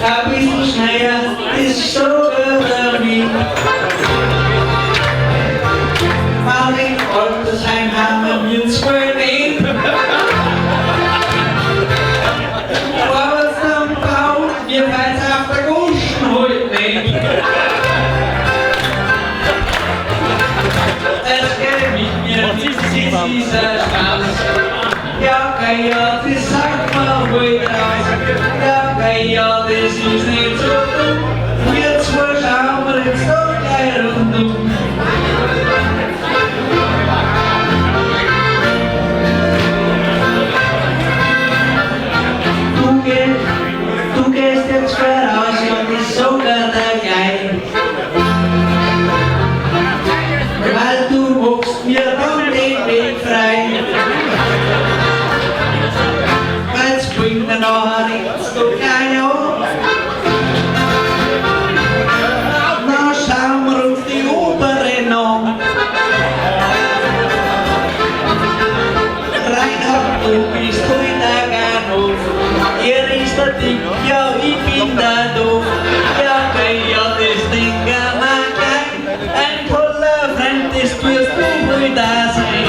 Ein bisschen schneller, das sogar damit. Weil im Altersheim haben wir uns wohl nicht. Vorwärts am Bau, wir feiern's auf der Guschen halt nicht. Es geht mit mir nicht, das ist ein Spaß. Ja, ja, das sagt man halt raus. Ja, ja, das ist nicht so dumm. Wir zwei schauen wir jetzt doch gleich rundum. Du gehst jetzt voraus und ich sogar da gleich. Weil du machst mir dann den Weg frei. Weil's bringt mir nachher nichts, du gleich an. Na schauen wir uns die oberen an. Reinhard, du bist heute ein Ganov. Er ist der Dick, ja, ich bin der Doof. Ja, ja, das Ding wir gleich. Ein toller Freund, das wirst du wohl da sein.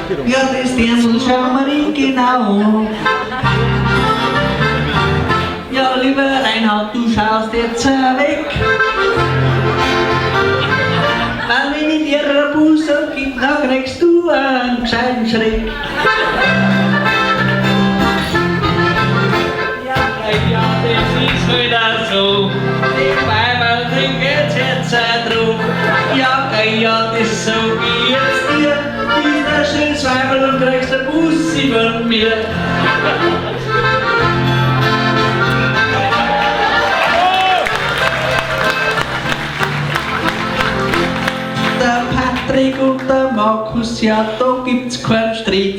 Ja, das Dirndl schauen wir nicht genau an. Ja, lieber Reinhard, du schaust jetzt weg. Weil wenn ich dir einen Busen gib, dann kriegst du einen gescheiten Schreck. Ja, ja, das ist wieder so. Die Weiber trinken jetzt drauf. Ja, ja, das sag ich jetzt dir. Wieder schön zweimal und kriegst einen Bussi von mir. Der Patrick und der Markus, ja, da gibt's keinen Streit.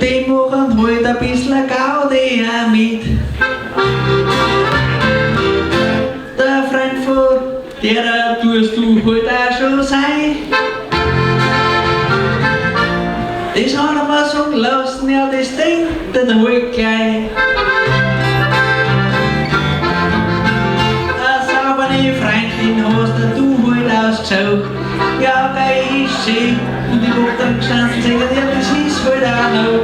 Die machen halt ein bisschen Gaudi auch mit. Der Freund von der tust du halt auch schon sein. Das hat er mir sagen lassen, ja, das denkt er halt gleich. Eine saubere Freundin hast du halt ausgesucht. Ja, geil ist sie, und ich hab dann gestanden, sag ja, das ist halt auch noch.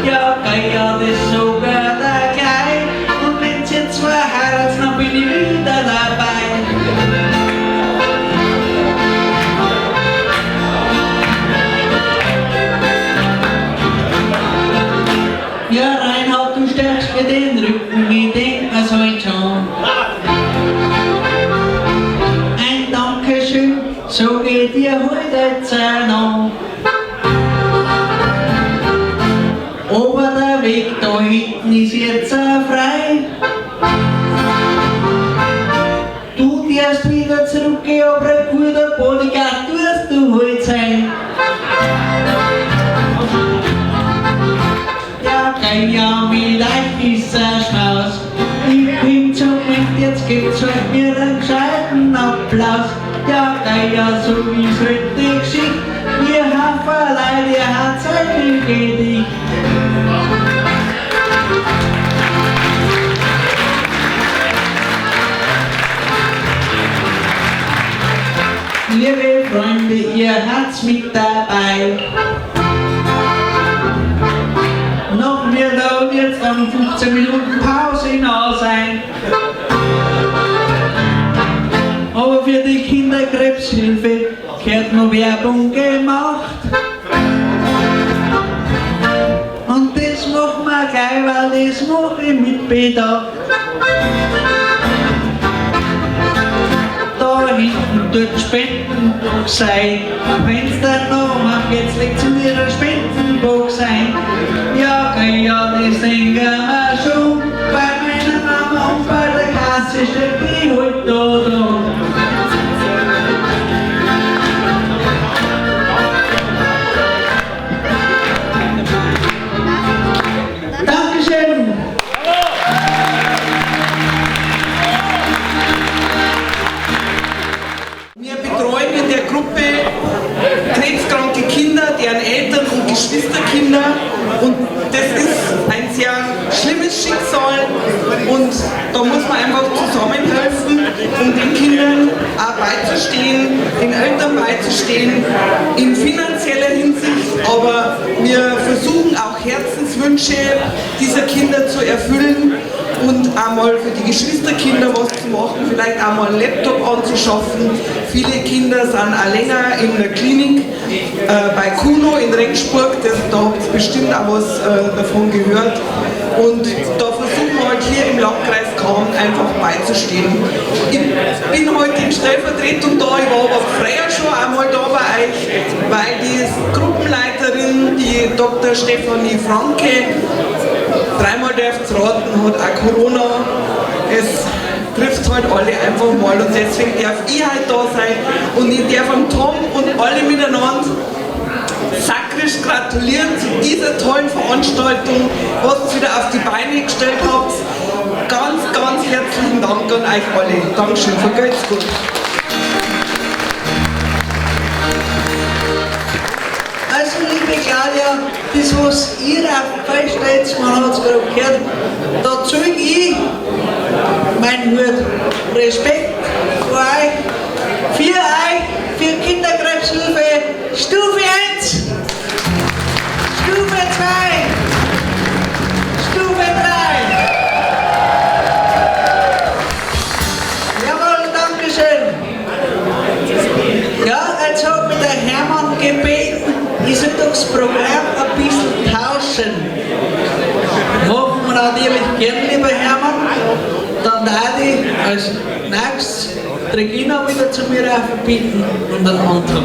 Ja, geil, ja, das sag ich dir gleich. Und wenn's jetzt zwei heiratet, dann bin ich wieder dabei. Ja, Reinhard, du stärkst mir den Rücken, ich denk mir's halt schon. Ein Dankeschön, sag ich dir halt jetzt auch noch. Aber der Weg da hinten ist jetzt auch frei. Du darfst wieder zurückgehen, aber ein guter Bodyguard tust du halt sein. Ja, geil, ja, mit euch ist ein Schmaus. Ich bin zum Moment, jetzt gibt's halt mir einen gescheiten Applaus. Ja, geil, ja, so ist halt die Geschichte. Wir haben verleiht, ihr habt ein Gedicht. Liebe Freunde, ihr habt's mit dabei. Noch mir da jetzt dann 15 Minuten Pause noch sein. Aber für die Kinderkrebshilfe gehört noch Werbung gemacht. Und das machen wir gleich, weil das mach ich mit Bedacht. Da hinten dort Spendenbox sein. Wenn's dann noch am geht's, legt's in ihrer Spendenbox ein. Ja, okay, ja, das denken wir schon. Bei meiner Mama und bei der Kasse steht die halt da dran. Dankeschön! Wir betreuen in der Gruppe krebskranke Kinder, deren Eltern und Geschwisterkinder, und das ist ein sehr schlimmes Schicksal und da muss man einfach zusammenhelfen, um den Kindern auch beizustehen, den Eltern beizustehen, in finanzieller Hinsicht, aber wir versuchen auch Herzenswünsche dieser Kinder zu erfüllen und einmal für die Geschwisterkinder was zu machen, vielleicht auch mal einen Laptop anzuschaffen. Viele Kinder sind auch länger in der Klinik, bei Kuno in Regensburg, da habt ihr bestimmt auch was davon gehört. Und da versuchen wir halt hier im Landkreis Cham einfach beizustehen. Ich bin heute in Stellvertretung da, ich war aber früher schon einmal da bei euch, weil die Gruppenleiterin, die Dr. Stefanie Franke, dreimal dürft ihr raten, hat auch Corona. Es trifft halt alle einfach mal und deswegen darf ich heute da sein und ich darf am Tom und alle miteinander sakrisch gratulieren zu dieser tollen Veranstaltung, was ihr wieder auf die Beine gestellt habt. Ganz, ganz herzlichen Dank an euch alle. Dankeschön, vergelt's gut. Also liebe Claudia, das was ihr auf feststellt, man hat's gerade gehört, da zeig ich meinen Hut. Respekt vor euch, für Kinderkrebshilfe. gebeten, ich soll doch das Programm ein bisschen tauschen. Machen wir natürlich gern, lieber Hermann. Dann darf ich als nächstes die Regina wieder zu mir aufbitten und den Anton.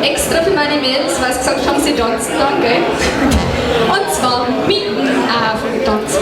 Extra für meine Mädels, weil sie gesagt haben, sie tanzen dann, gell? Und zwar mitten auf dem Tanzen.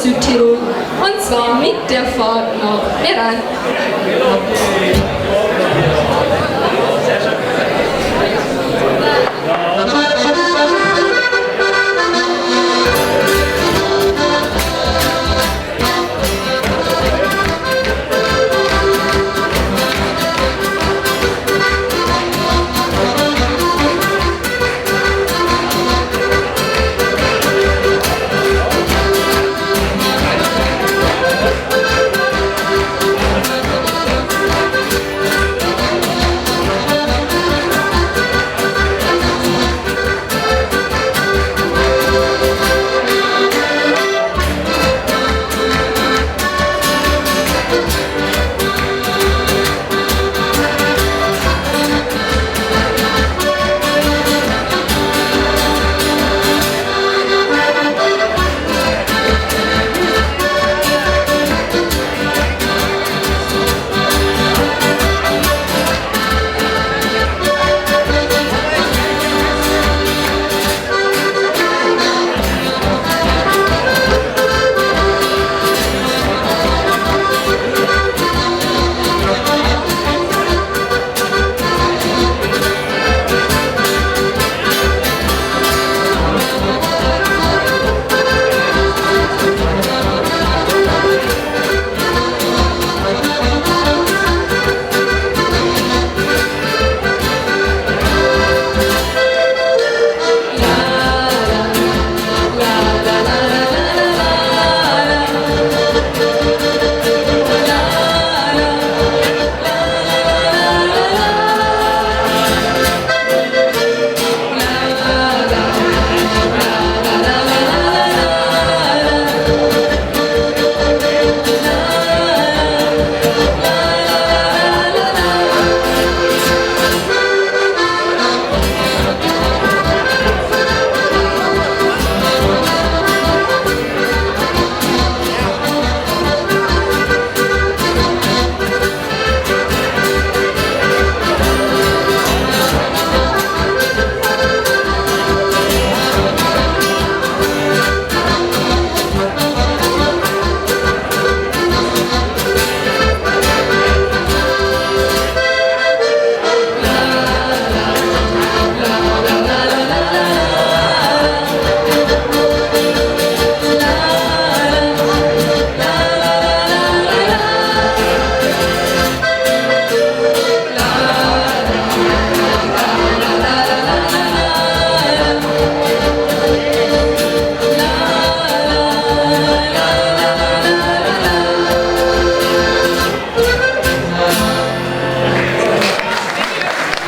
Südtirol und zwar mit der Fahrt nach Meran.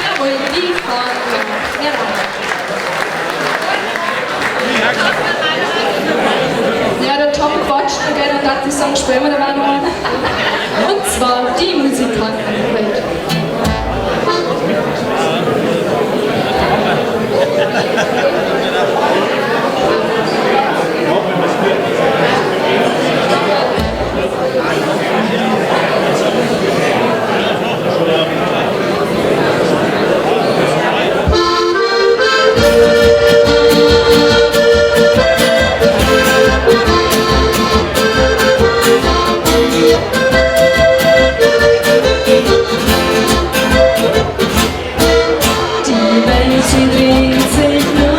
Jawohl, die Fahrt nach Meran. Ja, der Tom quatscht noch gerne und dachte, ich sagen, spielen wir da noch einen. Und zwar die Musikanten heute. Die Welt, sie dreht sich nur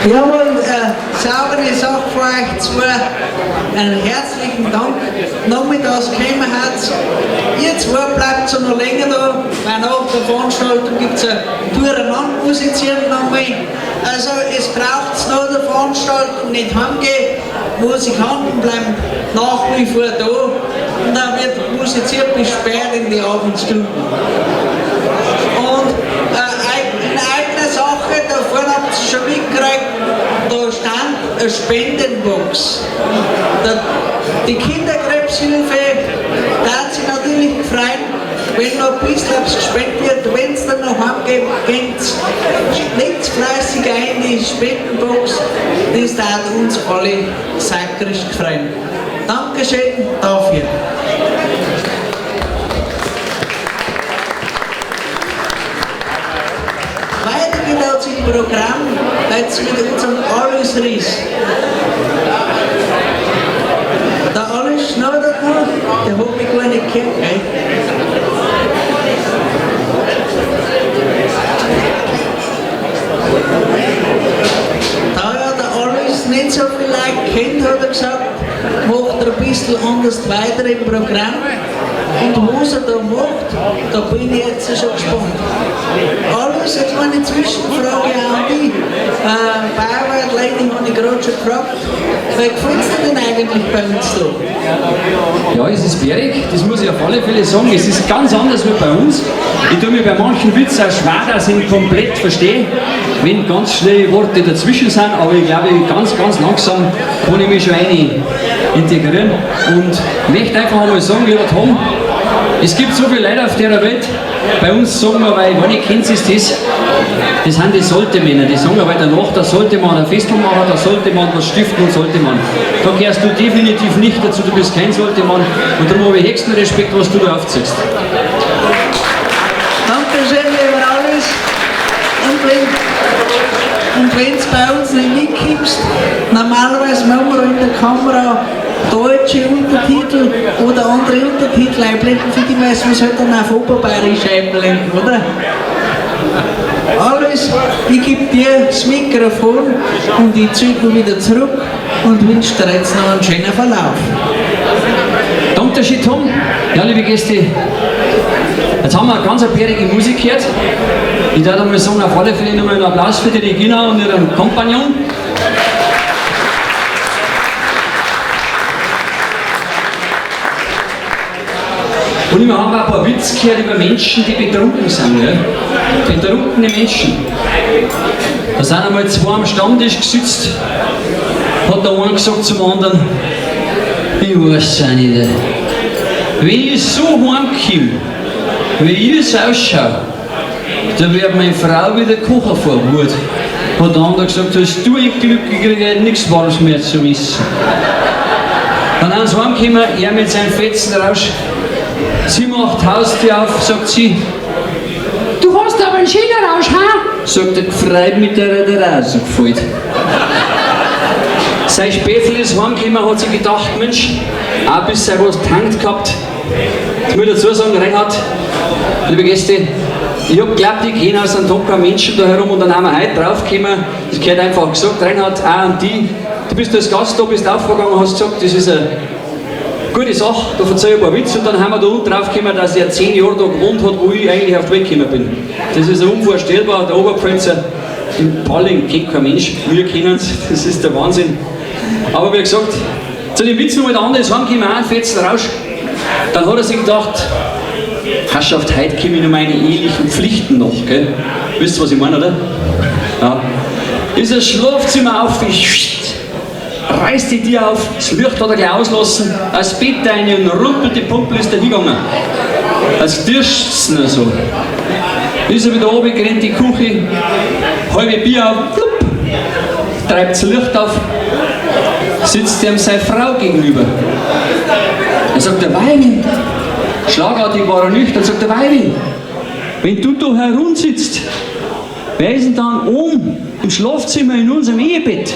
Jawohl, saubere Sache für euch zwei. Einen herzlichen Dank. Nachmittags gekommen hat. Ihr zwei bleibt so noch länger da, weil nach der Veranstaltung gibt es ein Durcheinander musizieren nochmal. Also es braucht nach der Veranstaltung nicht heimgehen. Musikanten bleiben nach wie vor da und dann wird musiziert bis spät in die Abendstunden. Und in eigener Sache, da vorne habt ihr schon mitgekriegt, da stand eine Spendenbox. Die Kinderkrebshilfe, da hat sich natürlich gefreut, wenn noch ein bisschen was gespendet wird, wenn es dann noch heimgeht, legt fleißig ein in die Spendenbox, das darf uns alle sakrisch freuen. Dankeschön dafür. Weiter geht es im Programm jetzt mit unserem Alois Ries. Der Alois schnaudert noch, der hat mich gar nicht gehört, gell? Da ja der Alois nicht so viel Leute kennt, hat er gesagt, macht er ein bisschen anders weiter im Programm. Und was er da macht, da bin ich jetzt schon gespannt. Alois, jetzt meine Zwischenfrage an dich. Bauer Lady habe ich gerade schon gefragt. Wie gefällt es dir denn eigentlich bei uns da? Ja, es ist bärig, das muss ich auf alle Fälle sagen. Es ist ganz anders wie bei uns. Ich tue mir bei manchen Witzen auch schwer, dass ich ihn komplett verstehe, wenn ganz schnelle Worte dazwischen sind, aber ich glaube, ganz, ganz langsam kann ich mich schon rein integrieren. Und möchte einfach einmal sagen, lieber Tom, es gibt so viele Leute auf der Welt, bei uns sagen wir, weil, wenn ich kennt, ist das, das sind die Sollte-Männer, die sagen aber danach, da sollte man ein Fest machen, da sollte man was stiften und sollte man. Da gehörst du definitiv nicht dazu, du bist kein Sollte-Mann und darum habe ich höchsten Respekt, was du da aufziehst. Dankeschön, lieber Alois. Und wenn's bei uns nicht mitkommst, normalerweise machen wir in der Kamera deutsche Untertitel oder andere Untertitel einblenden, für die müssen wir es halt dann auf Oberbayerisch einblenden, oder? Alois, ich gebe dir das Mikrofon und ich ziehe mich wieder zurück und wünsche dir jetzt noch einen schönen Verlauf. Dankeschön, Tom. Ja, liebe Gäste, jetzt haben wir eine ganz bärige Musik gehört. Ich darf einmal sagen, auf alle Fälle nochmal einen Applaus für die Regina und ihren Kompagnon. Und wir haben auch ein paar Witze gehört über Menschen, die betrunken sind. Gell? Betrunkene Menschen. Da sind einmal zwei am Stammtisch gesitzt, hat der eine gesagt zum anderen, ich weiß auch nicht, wenn ich so heimkomme, wie ich es ausschaue, da wird meine Frau wieder kochen vor Wut. Hat der andere gesagt, hast du ein Glück, ich kriege heute nichts Warmes mehr zu essen. Dann sind sie heimgekommen, er mit seinem Fetzen raus. Sie macht Haustür auf, sagt sie, du hast aber einen schönen Rausch, ha? Sagt er, gefreut mit der der rausgefällt. Sein Späfel ist heimgekommen, hat sich gedacht, Mensch, auch bis er was getankt gehabt. Ich muss dazu sagen, Reinhard, liebe Gäste, ich hab geglaubt, ich kenne aus einem Tag keinen Menschen da herum und dann haben wir heute draufgekommen, das gehört einfach gesagt, Reinhard, auch an die, du bist als Gast da, bist aufgegangen, hast gesagt, das ist eine gute Sache, da erzähl ich ein paar Witze und dann haben wir da unten drauf gekommen, dass er 10 Jahre da gewohnt hat, wo ich eigentlich auf die Welt gekommen bin. Das ist unvorstellbar, der Oberpfälzer in Palling kennt kein Mensch, wir kennen es, das ist der Wahnsinn. Aber wie gesagt, zu dem Witz noch mal der andere ist heimgekommen, auch ein Fetzen Rausch. Dann hat er sich gedacht, Herrschaft, heute komme ich noch meine ehelichen Pflichten noch, gell? Wisst ihr, was ich meine, oder? Ja. Ist das Schlafzimmer auf, reißt die Tür auf, das Licht hat er gleich auslassen, das Bett rein und rumpelt die Pumpe ist da hingegangen. Als Tirscht's noch so. Ist er wieder oben, rennt die Küche, halbe Bier auf, plupp, treibt das Licht auf, sitzt ihm seine Frau gegenüber. Er sagt, der Weibi, schlagartig war er nüchtern, sagt der Weibi, wenn du da herumsitzt, wer ist denn dann oben im Schlafzimmer in unserem Ehebett?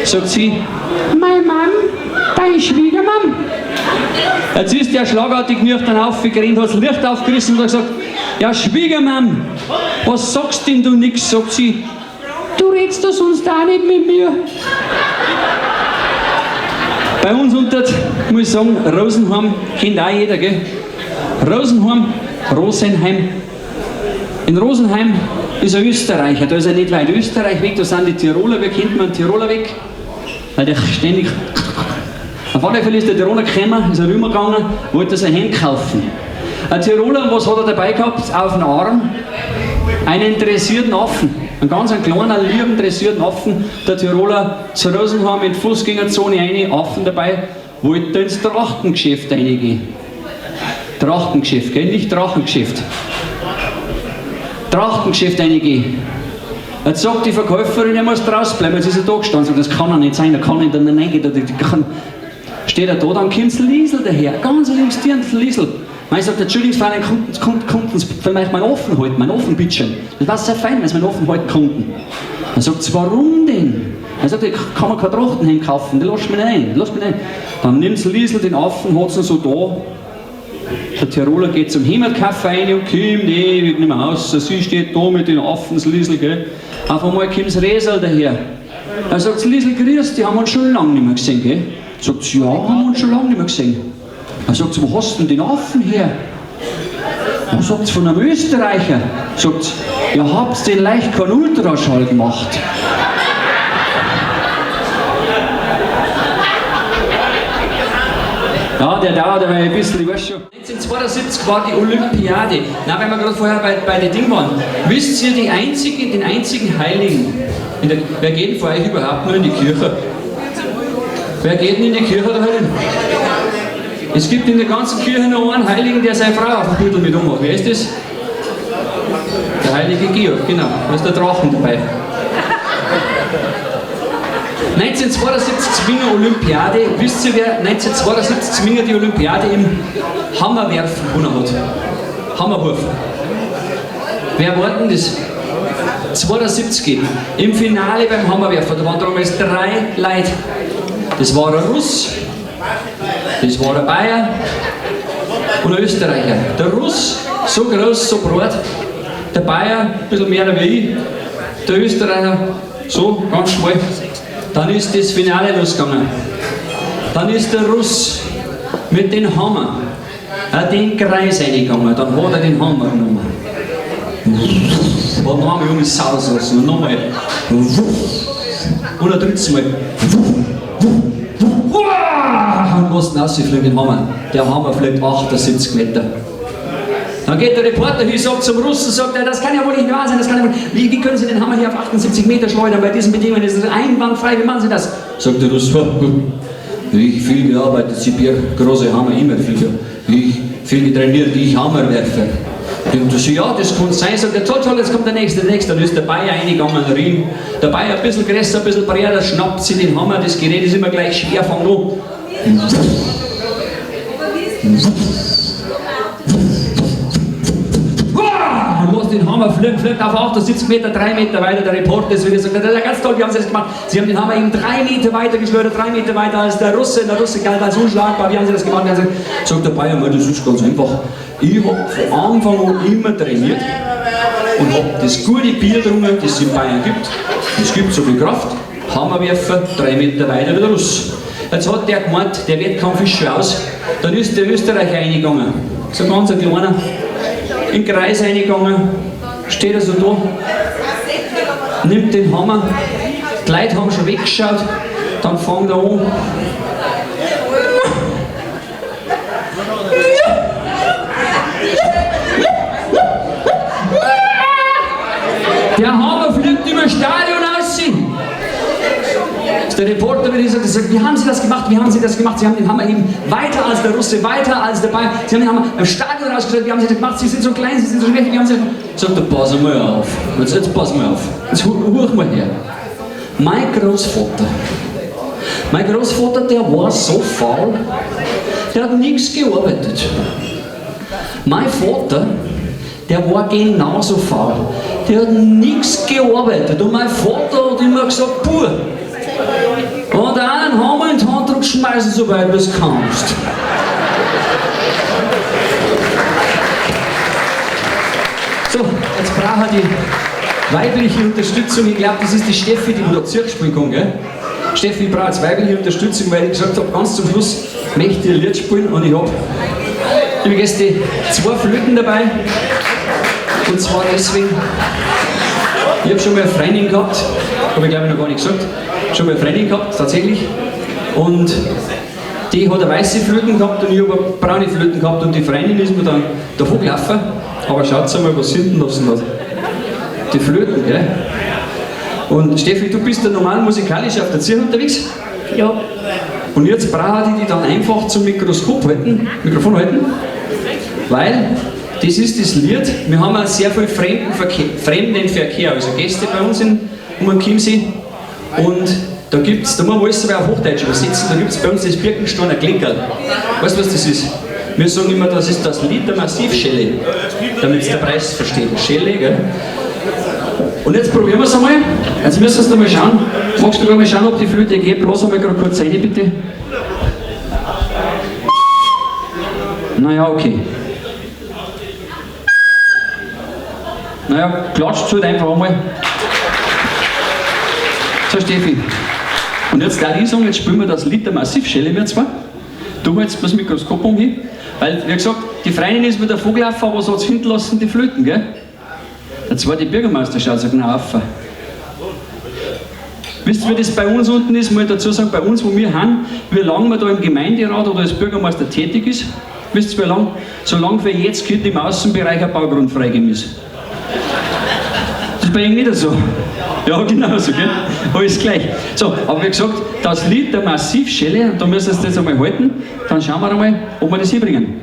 Sagt sie, mein Mann, dein Schwiegermann. Jetzt ist der schlagartig nüchtern aufgerannt, hat das Licht aufgerissen und hat gesagt, ja Schwiegermann, was sagst denn du nix? Sagt sie, Du redst doch sonst auch nicht mit mir. Bei uns unter, muss ich sagen, Rosenheim kennt auch jeder, gell? Rosenheim, Rosenheim. In Rosenheim ist ein Österreicher, da ist er nicht weit Österreich weg, da sind die Tiroler, wie kennt man Tiroler weg? Weil der ständig. Auf alle Fälle ist der Tiroler gekommen, ist er rübergegangen, wollte sein Hemd kaufen. Ein Tiroler, was hat er dabei gehabt? Auf dem Arm einen dressierten Affen. Einen ganz einen kleinen, lieben dressierten Affen. Der Tiroler zu Rosenheim in die Fußgängerzone rein, Affen dabei, wollte ins Trachtengeschäft reingehen. Trachtengeschäft, gell? Nicht Drachengeschäft. Trachtengeschäft reingehen. Jetzt sagt die Verkäuferin, er muss draußen bleiben. Jetzt ist er da gestanden, sagt, das kann er nicht sein, da kann ich dann nicht reingehen. Da kann... Steht er da, dann kommt Liesel daher, ganz links Dirndl Liesel. Man sagt, Entschuldigung, kommt uns vielleicht mal offen halten, mein offen bitteschön. Das war sehr fein, wenn sie mein offen halten konnten. Dann sagt sie, warum denn? Er sagt, ich kann mir keine Trachtenhemd kaufen, die lass mich nicht ein, lass mich nicht ein. Dann nimmt Liesel den Affen, hat's ihn so da. Der Tiroler geht zum Himmelkaffee rein und kommt ewig nicht mehr raus. Sie steht da mit den Affen, das Liesel, gell. Auf einmal kommt das Resel daher. Er sagt, Liesel, grüß dich, haben wir uns schon lange nicht mehr gesehen, gell? Sagt sie, ja, haben wir uns schon lange nicht mehr gesehen. Er sagt, wo hast du denn den Affen her? Er sagt, von einem Österreicher. Sagt, ja, habt ihr den leicht keinen Ultraschall gemacht? Ja, der dauert aber ein bisschen, ich weiß schon. 1972 war die Olympiade. Na, weil wir gerade vorher bei den Ding waren. Wisst ihr, den einzigen Heiligen, wer geht denn vor euch überhaupt nur in die Kirche? Wer geht denn in die Kirche da drin? Es gibt in der ganzen Kirche nur einen Heiligen, der seine Frau auf dem Gürtel mit ummacht. Wer ist das? Der heilige Georg, genau. Da ist der Drachen dabei. 1972 Zwinger Olympiade. Wisst ihr, wer 1972 Zwinger die Olympiade im Hammerwerfen gewonnen hat? Hammerwurf. Wer war denn das? 72 im Finale beim Hammerwerfen. Da waren damals 3 Leute. Das war ein Russ, das war ein Bayer und ein Österreicher. Der Russ, so groß, so breit, der Bayer, ein bisschen mehr wie ich, der Österreicher, so, ganz schmal. Dann ist das Finale losgegangen. Dann ist der Russ mit dem Hammer in den Kreis reingegangen. Dann hat er den Hammer genommen. Hat noch einmal um die Saus lassen und nochmal. Und ein drittes Mal. Und was denn rausfliegt, den Hammer? Der Hammer fliegt 78 Meter. Dann geht der Reporter hin, sagt zum Russen, sagt er, das kann ja wohl nicht wahr sein, das kann ja wohl, wie können Sie den Hammer hier auf 78 Meter schleudern, bei diesen Bedingungen ist es einwandfrei, wie machen Sie das? Sagt der Russe, ich viel gearbeitet, Sibir, große Hammer, immer viel, ich viel getrainiert, ich Hammerwerfer. Und so, ja, das kann sein, sagt er, toll, toll, jetzt kommt der Nächste, der Nächste. Dann ist der Bayer reingegangen, Riem. Der Bayer ein bisschen größer, ein bisschen breiter, schnappt sich den Hammer, das Gerät ist immer gleich schwer, fang an. Und lässt den Hammer fliegen, fliegt auf 78 Meter, 3 Meter weiter. Der Reporter ist wieder, sagt, das ist ja ganz toll, wie haben Sie das gemacht? Sie haben den Hammer eben 3 Meter weiter geschleudert, 3 Meter weiter als der Russe. Der Russe galt als unschlagbar, wie haben Sie das gemacht? Sagt der Bayer, das ist ganz einfach. Ich hab von Anfang an immer trainiert und hab das gute Bier getrunken, das es in Bayern gibt. Es gibt so viel Kraft, Hammerwerfer, 3 Meter weiter wieder Russ. Jetzt hat der gemeint, der Wettkampf ist schon aus. Dann ist der Österreicher reingegangen. So ganz ein kleiner, in den Kreis reingegangen, steht er so da, nimmt den Hammer, die Leute haben schon weggeschaut, dann fängt er an. Der Hammer fliegt über das Stadion aus. Der Reporter wieder sagt, sagt, wie haben Sie das gemacht, wie haben Sie das gemacht? Sie haben den Hammer eben weiter als der Russe, weiter als der Bayer. Sie haben den Hammer im Stadion rausgestellt, wie haben Sie das gemacht? Sie sind so klein, Sie sind so schwach, wie haben Sie das gemacht? Sagt er, pass mal auf, jetzt pass mal auf, jetzt huch mal her. Mein Großvater, der war so faul, der hat nichts gearbeitet. Mein Vater, der war genauso faul, der hat nichts gearbeitet. Und mein Vater hat immer gesagt, Bub, und einen Hammer in die Hand drück, schmeißen, so weit du es kannst. So, jetzt brauche ich die Weibliche Unterstützung. Ich glaube, das ist die Steffi, die da Zirk spielen kann, gell? Steffi, ich brauche jetzt weibliche Unterstützung, weil ich gesagt habe, ganz zum Schluss möchte ich ein Lied spielen und ich habe, liebe Gäste, 2 Flöten dabei. Und zwar deswegen, ich habe schon mal eine Freundin gehabt, habe ich glaube ich noch gar nicht gesagt, schon mal eine Freundin gehabt, tatsächlich. Und die hat eine weiße Flöten gehabt und ich habe eine braune Flöten gehabt und die Freundin ist mir dann davon gelaufen. Aber schaut mal, was sie hinten lassen hat. Die Flöten, gell? Und Steffi, du bist ja normal musikalisch auf der Zirkel unterwegs? Ja. Und jetzt brauche ich die dann einfach zum Mikroskop halten, Mikrofon halten, weil das ist das Lied. Wir haben auch sehr viel Fremdenverkehr, also Gäste bei uns um den Chiemsee. Und da gibt's, da muss man alles auf Hochdeutsch übersetzen, da gibt's bei uns das Birkensteiner Klinkerl. Weißt du, was das ist? Wir sagen immer, das ist das Lied der Massivschelle, damit der Preis versteht. Schelle, gell? Und jetzt probieren wir es einmal. Jetzt müssen wir mal schauen. Magst du mal schauen, ob die Flöte geht? Bloß einmal gerade kurz rein, bitte. Naja, okay. Naja, klatscht halt einfach einmal. So, Steffi. Und jetzt darf ich sagen, jetzt spielen wir das Lied der Massivschelle, wir zwei. Du hältst das Mikroskop um hier. Weil, wie gesagt, die Freundin ist mit der Vogelaffe, aber was hat sie hinten lassen? Die Flöten, gell? Der zweite Bürgermeister schaut so genau auf. Wisst ihr, wie das bei uns unten ist? Muss ich dazu sagen, bei uns, wo wir haben, wie lange man da im Gemeinderat oder als Bürgermeister tätig ist? Wisst ihr, wie lange? Solange für jetzt Kind im Außenbereich ein Baugrund freigegeben ist. Das ist bei Ihnen nicht so. Ja, genau so, gell? Alles gleich. So, aber wie gesagt, das Lied der Massivschelle, und da müssen wir es jetzt einmal halten, dann schauen wir einmal, ob wir das hinbringen.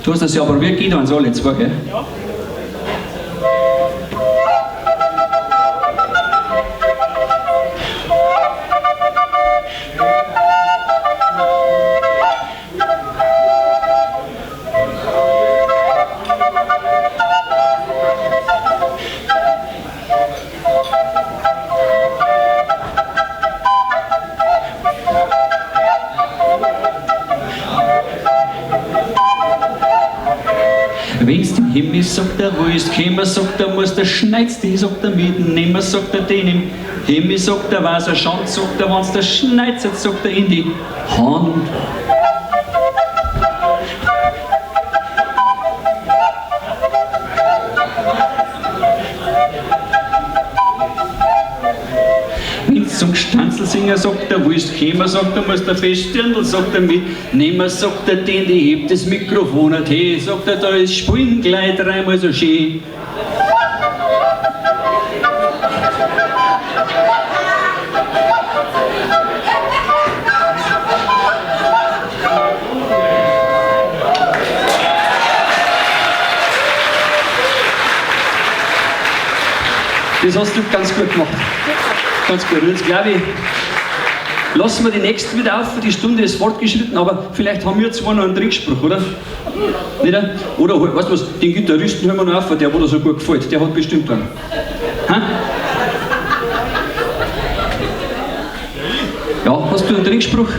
Du hast das ja probiert, geht ans alle zwei, gell? Ja. Wenn's dem Himmel sagt er, wo ist kämer, sagt er, muss der schneid's die, sagt er mitnehmen, sagt er den im Himmel, sagt er, was er schaut, sagt er, wenn's der schneit, sagt er in die Hand. Wenn's zum Gestanzelsinger sagt er, wo ist kämer, sagt er, muss der Festdirndl, sagt er mitnehmen, sagt er, den, die hebt das Mikrofon nicht her, sagt er, da ist Spielen gleich dreimal so schön. Das hast du ganz gut gemacht. Ganz gut. Und jetzt glaube ich, lassen wir die nächsten wieder auf, die Stunde ist fortgeschritten, aber vielleicht haben wir zwei noch einen Trinkspruch, oder? Nicht? Oder, weißt du was, den Gitarristen hören wir noch auf, der, wo dir so gut gefällt, der hat bestimmt einen. Ha? Ja, hast du einen Trinkspruch?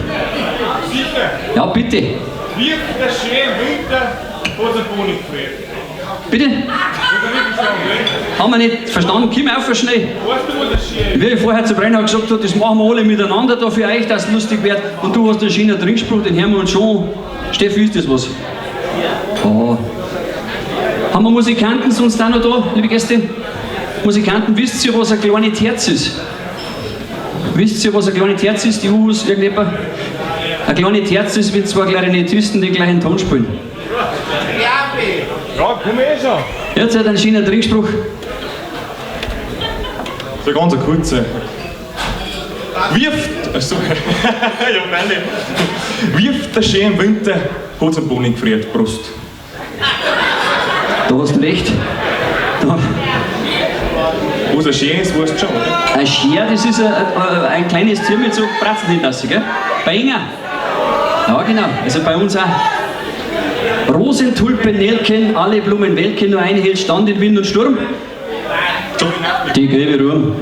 Sicher. Ja, bitte. Wird der schön Winter, hat der Bohnen gefriert. Bitte? Haben wir nicht verstanden? Komm auf, schnell. Wie ich vorher zu Brenner gesagt habe, das machen wir alle miteinander da für euch, dass es lustig wird. Und du hast einen schönen Trinkspruch, den hören wir uns schon. Steffi, ist das was? Oh. Haben wir Musikanten sonst auch noch da, liebe Gäste? Musikanten, wisst ihr, was ein kleines Herz ist? Wisst ihr, was ein kleines Herz ist? Die Uhus, irgendjemand? Ein kleines Herz ist, wenn zwei Klarinettisten den gleichen Ton spielen. Ja, komm eh schon. Jetzt hat einen schönen Trinkspruch. So ganz eine kurze. Wirft, also, ja, meine. Wirft der schöne Winter, hat's am Boden gefriert. Prost. Da hast du recht. Da. Was ein Scher ist, weißt du schon, oder? Ein Scher, das ist ein kleines Tier mit so Pratzen hinter, gell? Bei Inga. Ja, genau. Also bei uns auch. Rosen, Tulpen, Nelken, alle Blumen welken, nur eine hält stand in Wind und Sturm. Die gelbe Ruhm.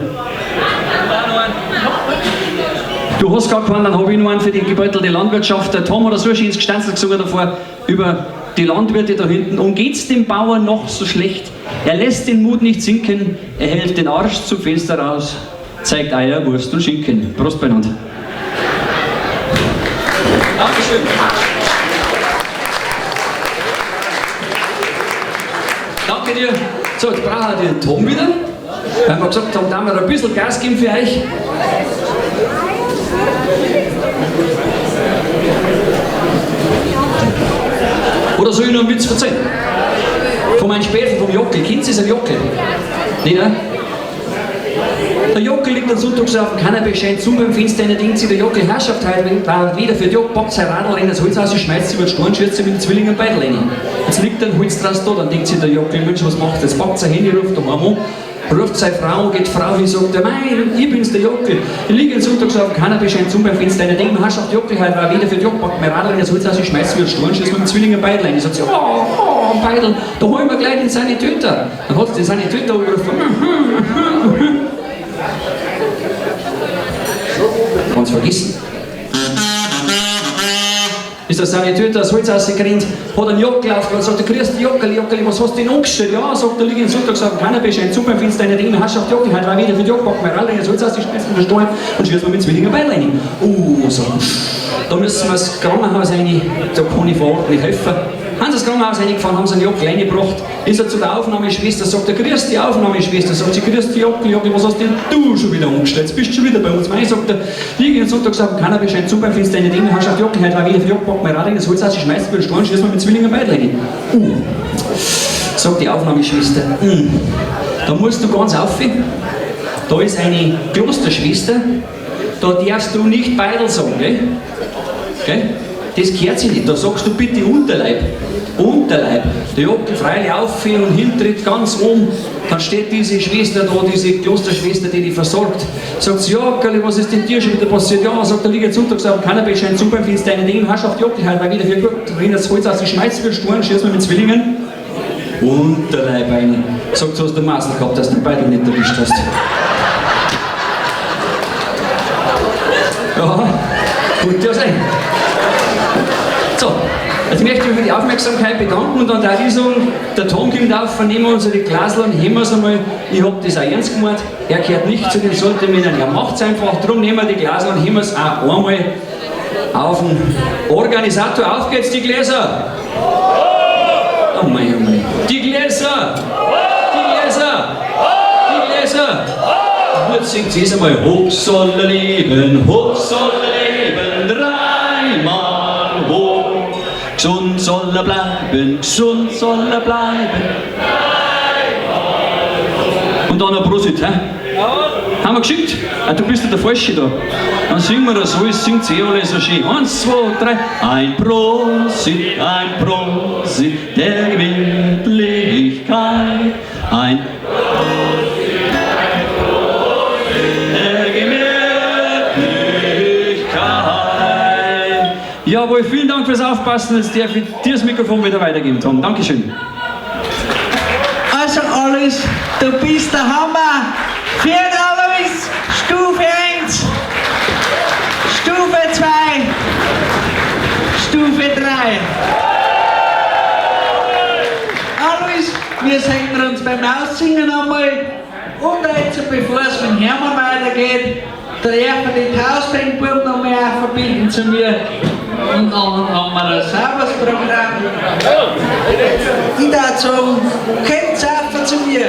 Du hast gar keinen, dann habe ich noch einen für die gebeutelte Landwirtschaft. Der Tom hat so ein schönes Gestanzel gesungen davor über die Landwirte da hinten. Und geht's dem Bauern noch so schlecht? Er lässt den Mut nicht sinken, er hält den Arsch zum Fenster raus, zeigt Eier, Wurst und Schinken. Prost beieinander. Dankeschön. Danke dir. So, jetzt brauchen wir den Tom wieder. Weil wir gesagt haben, da wir ein bisschen Gas geben für euch. Oder soll ich noch einen Witz erzählen? Von meinem Späßen, vom Jockel. Kennt ihr einen Jockel? Nicht, ne? Der Jockel liegt am Sonntag so auf dem Kanapee, scheint zum beim Fenster, einer denkt sich, der Jockel Herrschaft heute, war wieder für die Jock, packt sein Radl rein, das Holz aus, schmeißt sie über den Stein, schießt sie mit den Zwillingen Beitel rein. Jetzt liegt ein Holz draus da, dann denkt sich der Jockel, Mensch, was macht das? Packt sein Handy, ruft daheim an, ruft seine Frau an, geht Frau hin, sagt er, mei, ich bin's, der Jockel. Ich liege am Sonntag so auf dem Kanapee, scheint zum beim Fenster, einer denkt, Herrschaft Jockel heute, war wieder für die Jock, packt mein Radl rein, das Holz aus, schmeißt sie über den Stein, schießt mit den Zwillingen Beitel rein. Sagt sie, oh, Beidel, da holen wir gleich den Sanitäter. Dann hat sie den Sanitäter angerufen. Ganz vergessen. Ist der Sanitäter das Holz rausgerannt, hat einen Jockel aufgehört und sagt, grüß dich Jockel, Jockel, was hast du denn angestellt? Ja, sagt er, liege im Sonntag, sagt keiner, scheint super, findest deine Dinge, Herrschaft Jockel, heute war wieder für die Jock, pack mir alle, das Holz aus, die schmeißt mir den Stein und schießt mir mit Zwillingen Beidel rein. So, da müssen wir ins Krankenhaus rein, da kann ich vor Ort nicht helfen. Haben sie ins Krankenhaus reingefahren, haben sie einen Jockel reingebracht, ist er zu der Aufnahmeschwester, sagt er, grüß die Aufnahmeschwester, sagt sie, grüß die Jockel, Jockel, was hast denn du schon wieder angestellt? Jetzt bist du schon wieder bei uns. Mei, sagt er, liege am Sonntag, sagt keiner, scheint super, findest deine Dinge, Herrschaft Jockel, heute war wieder für Jock, pack mir Rad rein, das Holz aus, schmeißt mir den Stein, schießt mir mit Zwillingen Beidel rein. Sagt die Aufnahmeschwester, da musst du ganz auf, da ist eine Klosterschwester, da darfst du nicht Beidel sagen, gell? Gell? Das gehört sich nicht, da sagst du bitte Unterleib. Unterleib. Der Jockel freilich auf und hintritt ganz um. Dann steht diese Schwester da, diese Klosterschwester, die die versorgt. Sagt sie, Jockel, was ist denn dir schon wieder passiert? Ja, sagt er, liege jetzt Sonntag, sagt keiner, scheint super, findest deine Dinge, Herrschaft Jockel, heute war wieder für gut, drin das Holz aus, die schmeißt für Stein, schießt mir mit Zwillingen. Unterleib rein. Sagt sie, hast du Maßel gehabt, dass du den Beidel nicht erwischt hast. Ja, gut, ja sein. So, jetzt möchte ich mich für die Aufmerksamkeit bedanken und dann darf ich sagen, der Tom kommt auf, vernehmen wir unsere Glasl und heben wir's einmal. Ich hab das auch ernst gemeint, er gehört nicht zu den Sollte-Männern, er macht's einfach, drum nehmen wir die Glasl und heben wir's auch einmal auf den Organisator. Auf geht's, die Gläser! Oh mein, oh mein. Die Gläser! Die Gläser! Die Gläser! Jetzt singt sie einmal, hoch soll er leben, hoch soll er leben, dreimal hoch. Gesund soll er bleiben, gesund soll er bleiben. Und dann ein Prosit, hä? Haben wir geschickt? Ah, du bist ja der Falsche da. Dann singen wir das alles, singt sie eh alle so schön. 1, 2, 3. Ein Prosit, der Gemütlichkeit. Ein Prosit, der Gemütlichkeit. Jawohl, vielen Dank fürs Aufpassen. Jetzt darf ich dir das Mikrofon wieder weitergeben, Tom. Dankeschön. Also Alois, du bist der Hammer. Für den Alois, Stufe 1, Stufe 2, Stufe 3. Alois, wir sehen uns beim Aussingen einmal. Und jetzt, bevor es mit Hermann weitergeht, dürfen die Tausendbuben noch mehr verbinden zu mir. Und dann haben wir ein sauberes Programm. Ich darf sagen, kommt auf zu mir.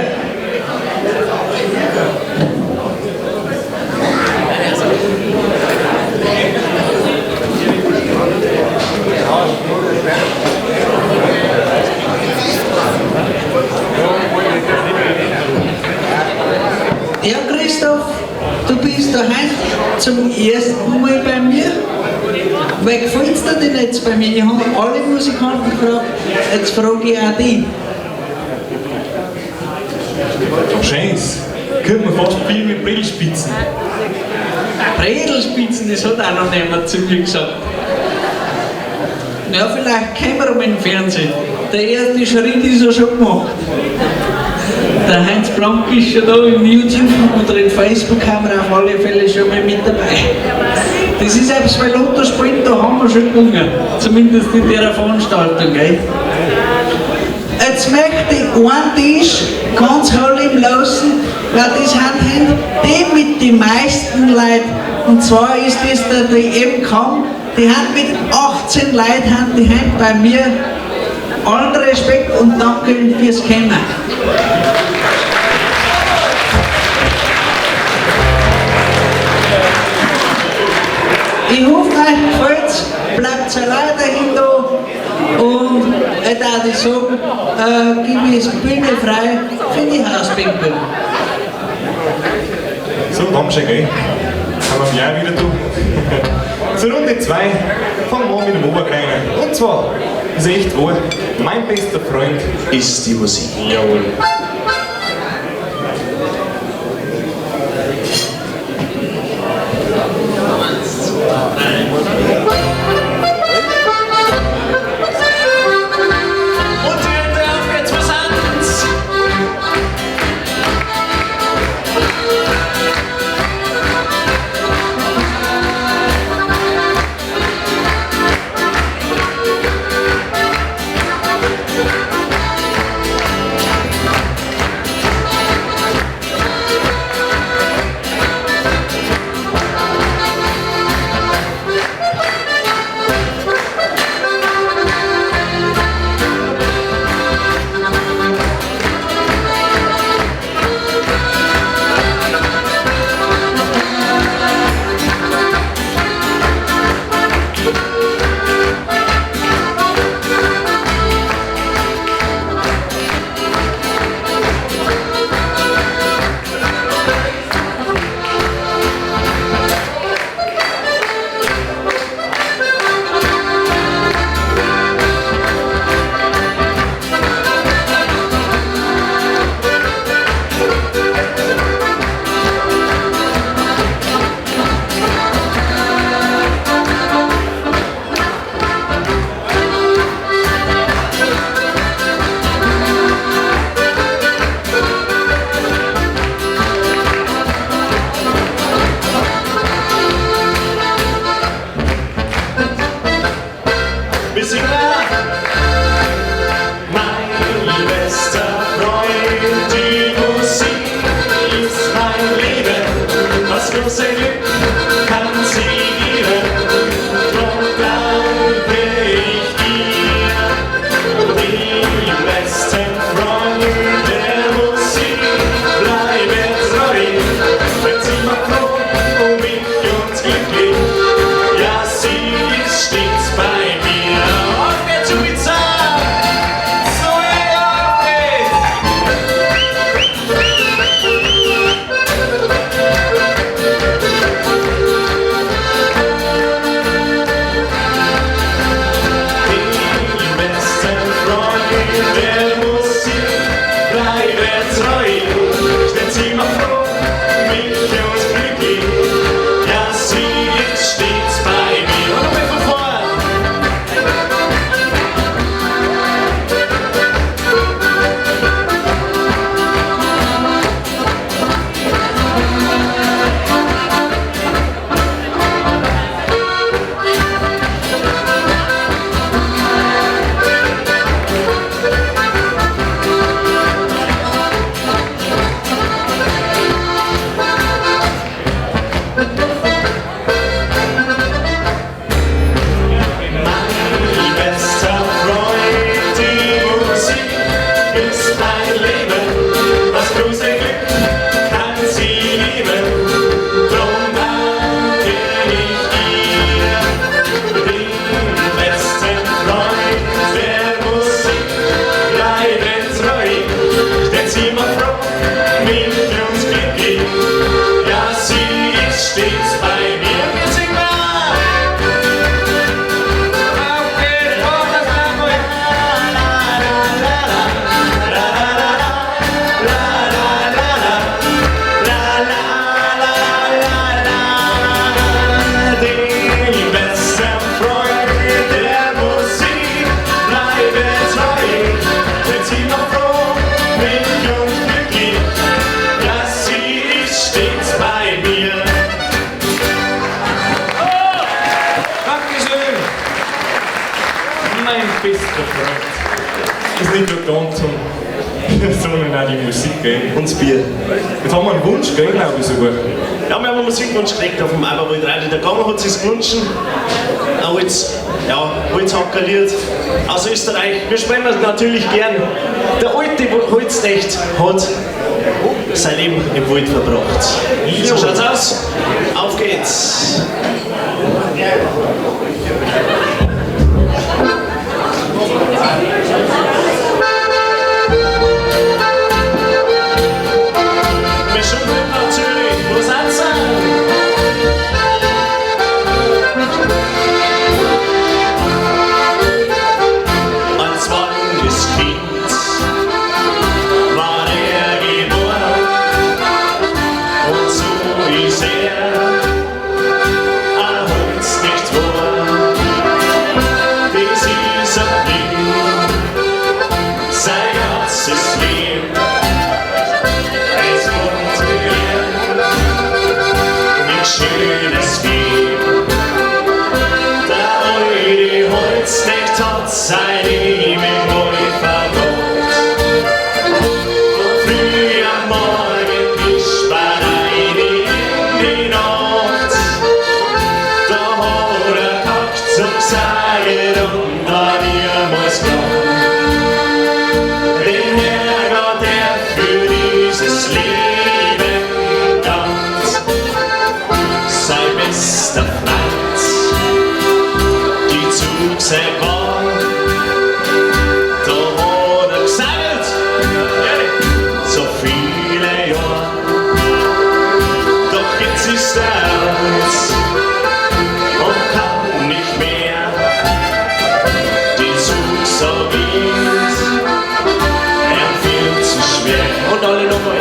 Ja, Christoph, du bist da heute zum ersten Mal bei mir. Weil gefällt's dir denn jetzt bei mir? Ich habe alle Musikanten gefragt, jetzt frage ich auch dich. Scheiß, könnte man fast viel mit Bredelspitzen. Bredelspitzen, das hat auch noch niemand zu mir gesagt. Ja, vielleicht kommen wir um im Fernsehen. Der erste Schritt ist ja schon gemacht. Der Heinz Blank ist schon da im YouTube oder in Facebook haben wir auf alle Fälle schon mal mit dabei. Das ist selbst bei Lotto spielen, da haben wir schon gewonnen. Zumindest in der Veranstaltung. Gell? Jetzt möchte ich einen Tisch ganz im lassen, weil das sind die mit den meisten Leuten. Und zwar ist das der DM-Kamm. Die haben mit 18 Leuten haben die haben bei mir. Allen Respekt und danke fürs Kommen. Ich hoffe, euch gefällt's, bleibt allein dahinter und ich darf ich sagen, gebe ich die Bühne frei für die Hauspinkel. So, Dankeschön, gell? Haben wir im Jahr wieder da. Zur Runde 2 fangen wir an mit dem Oberkleiner. Und zwar, ist echt wahr, mein bester Freund ist die Musik. Jawohl. Und die auf geht's, was sind's? Wir singen mein bester Freund, die Musik ist mein Leben, das große Glück kann sie geben. Drum danke ich dir, dem besten Freund der Musik, bleibe treu, wenn sie macht froh um mich und glücklich, ja sie ist stets bei mir. Auf geht's, Ibiza! So, auf geht's! Den besten Freund der Musik, bleibe treu, stellt sie mal froh, mich und glücklich, ja sie ist stets bei mir. Und nochmal von vorn! Mein bester Freund, die Musik ist mein Leben, das große Glück kann sie geben. Drum danke ich dir, den besten Freund der Musik, bleibe treu, stellt sie mal froh, mich und glücklich, ja sie ist stets bei mir. Wir singen mal! Auf geht's, auf das Lambo! Den besten Freund der Musik, bleibe treu, denn sie macht froh, mich und bester Freund. Ist nicht nur Tanz, sondern auch die Musik, gell? Und das Bier. Jetzt haben wir einen Wunsch, gell, glaube ich sogar. Ja, wir haben einen Musikwunsch gekriegt auf dem Aberwald Radio. Der Ganger hat sich's gewünscht. Ein Holz, ja, Holzhackerlied aus Österreich. Wir spielen das natürlich gern. Der alte Holzknecht hat sein Leben im Wald verbracht. So schaut's aus. Auf geht's. Wir schütteln natürlich. Wo seid ihr? Als wallendes Kind war geboren und so ist ein Holz nicht worden. Das ist ein Ding, sein ganzes Leben. Es konnte nicht Schönes geben. Der alte Holzknecht hat sein Leben im Wald verbracht. Von früh am Morgen bis spät rein in die Nacht. Da hat gehackt zum Sagen und hat niemals geklappt. Den Herrgott, der für dieses Leben dankt, sein bester Freund, die Zugseil war, da hat gesagt, so viele Jahre, doch jetzt ist alt und kann nicht mehr, die Zugsau geht, viel zu schwer. Und alle nochmal.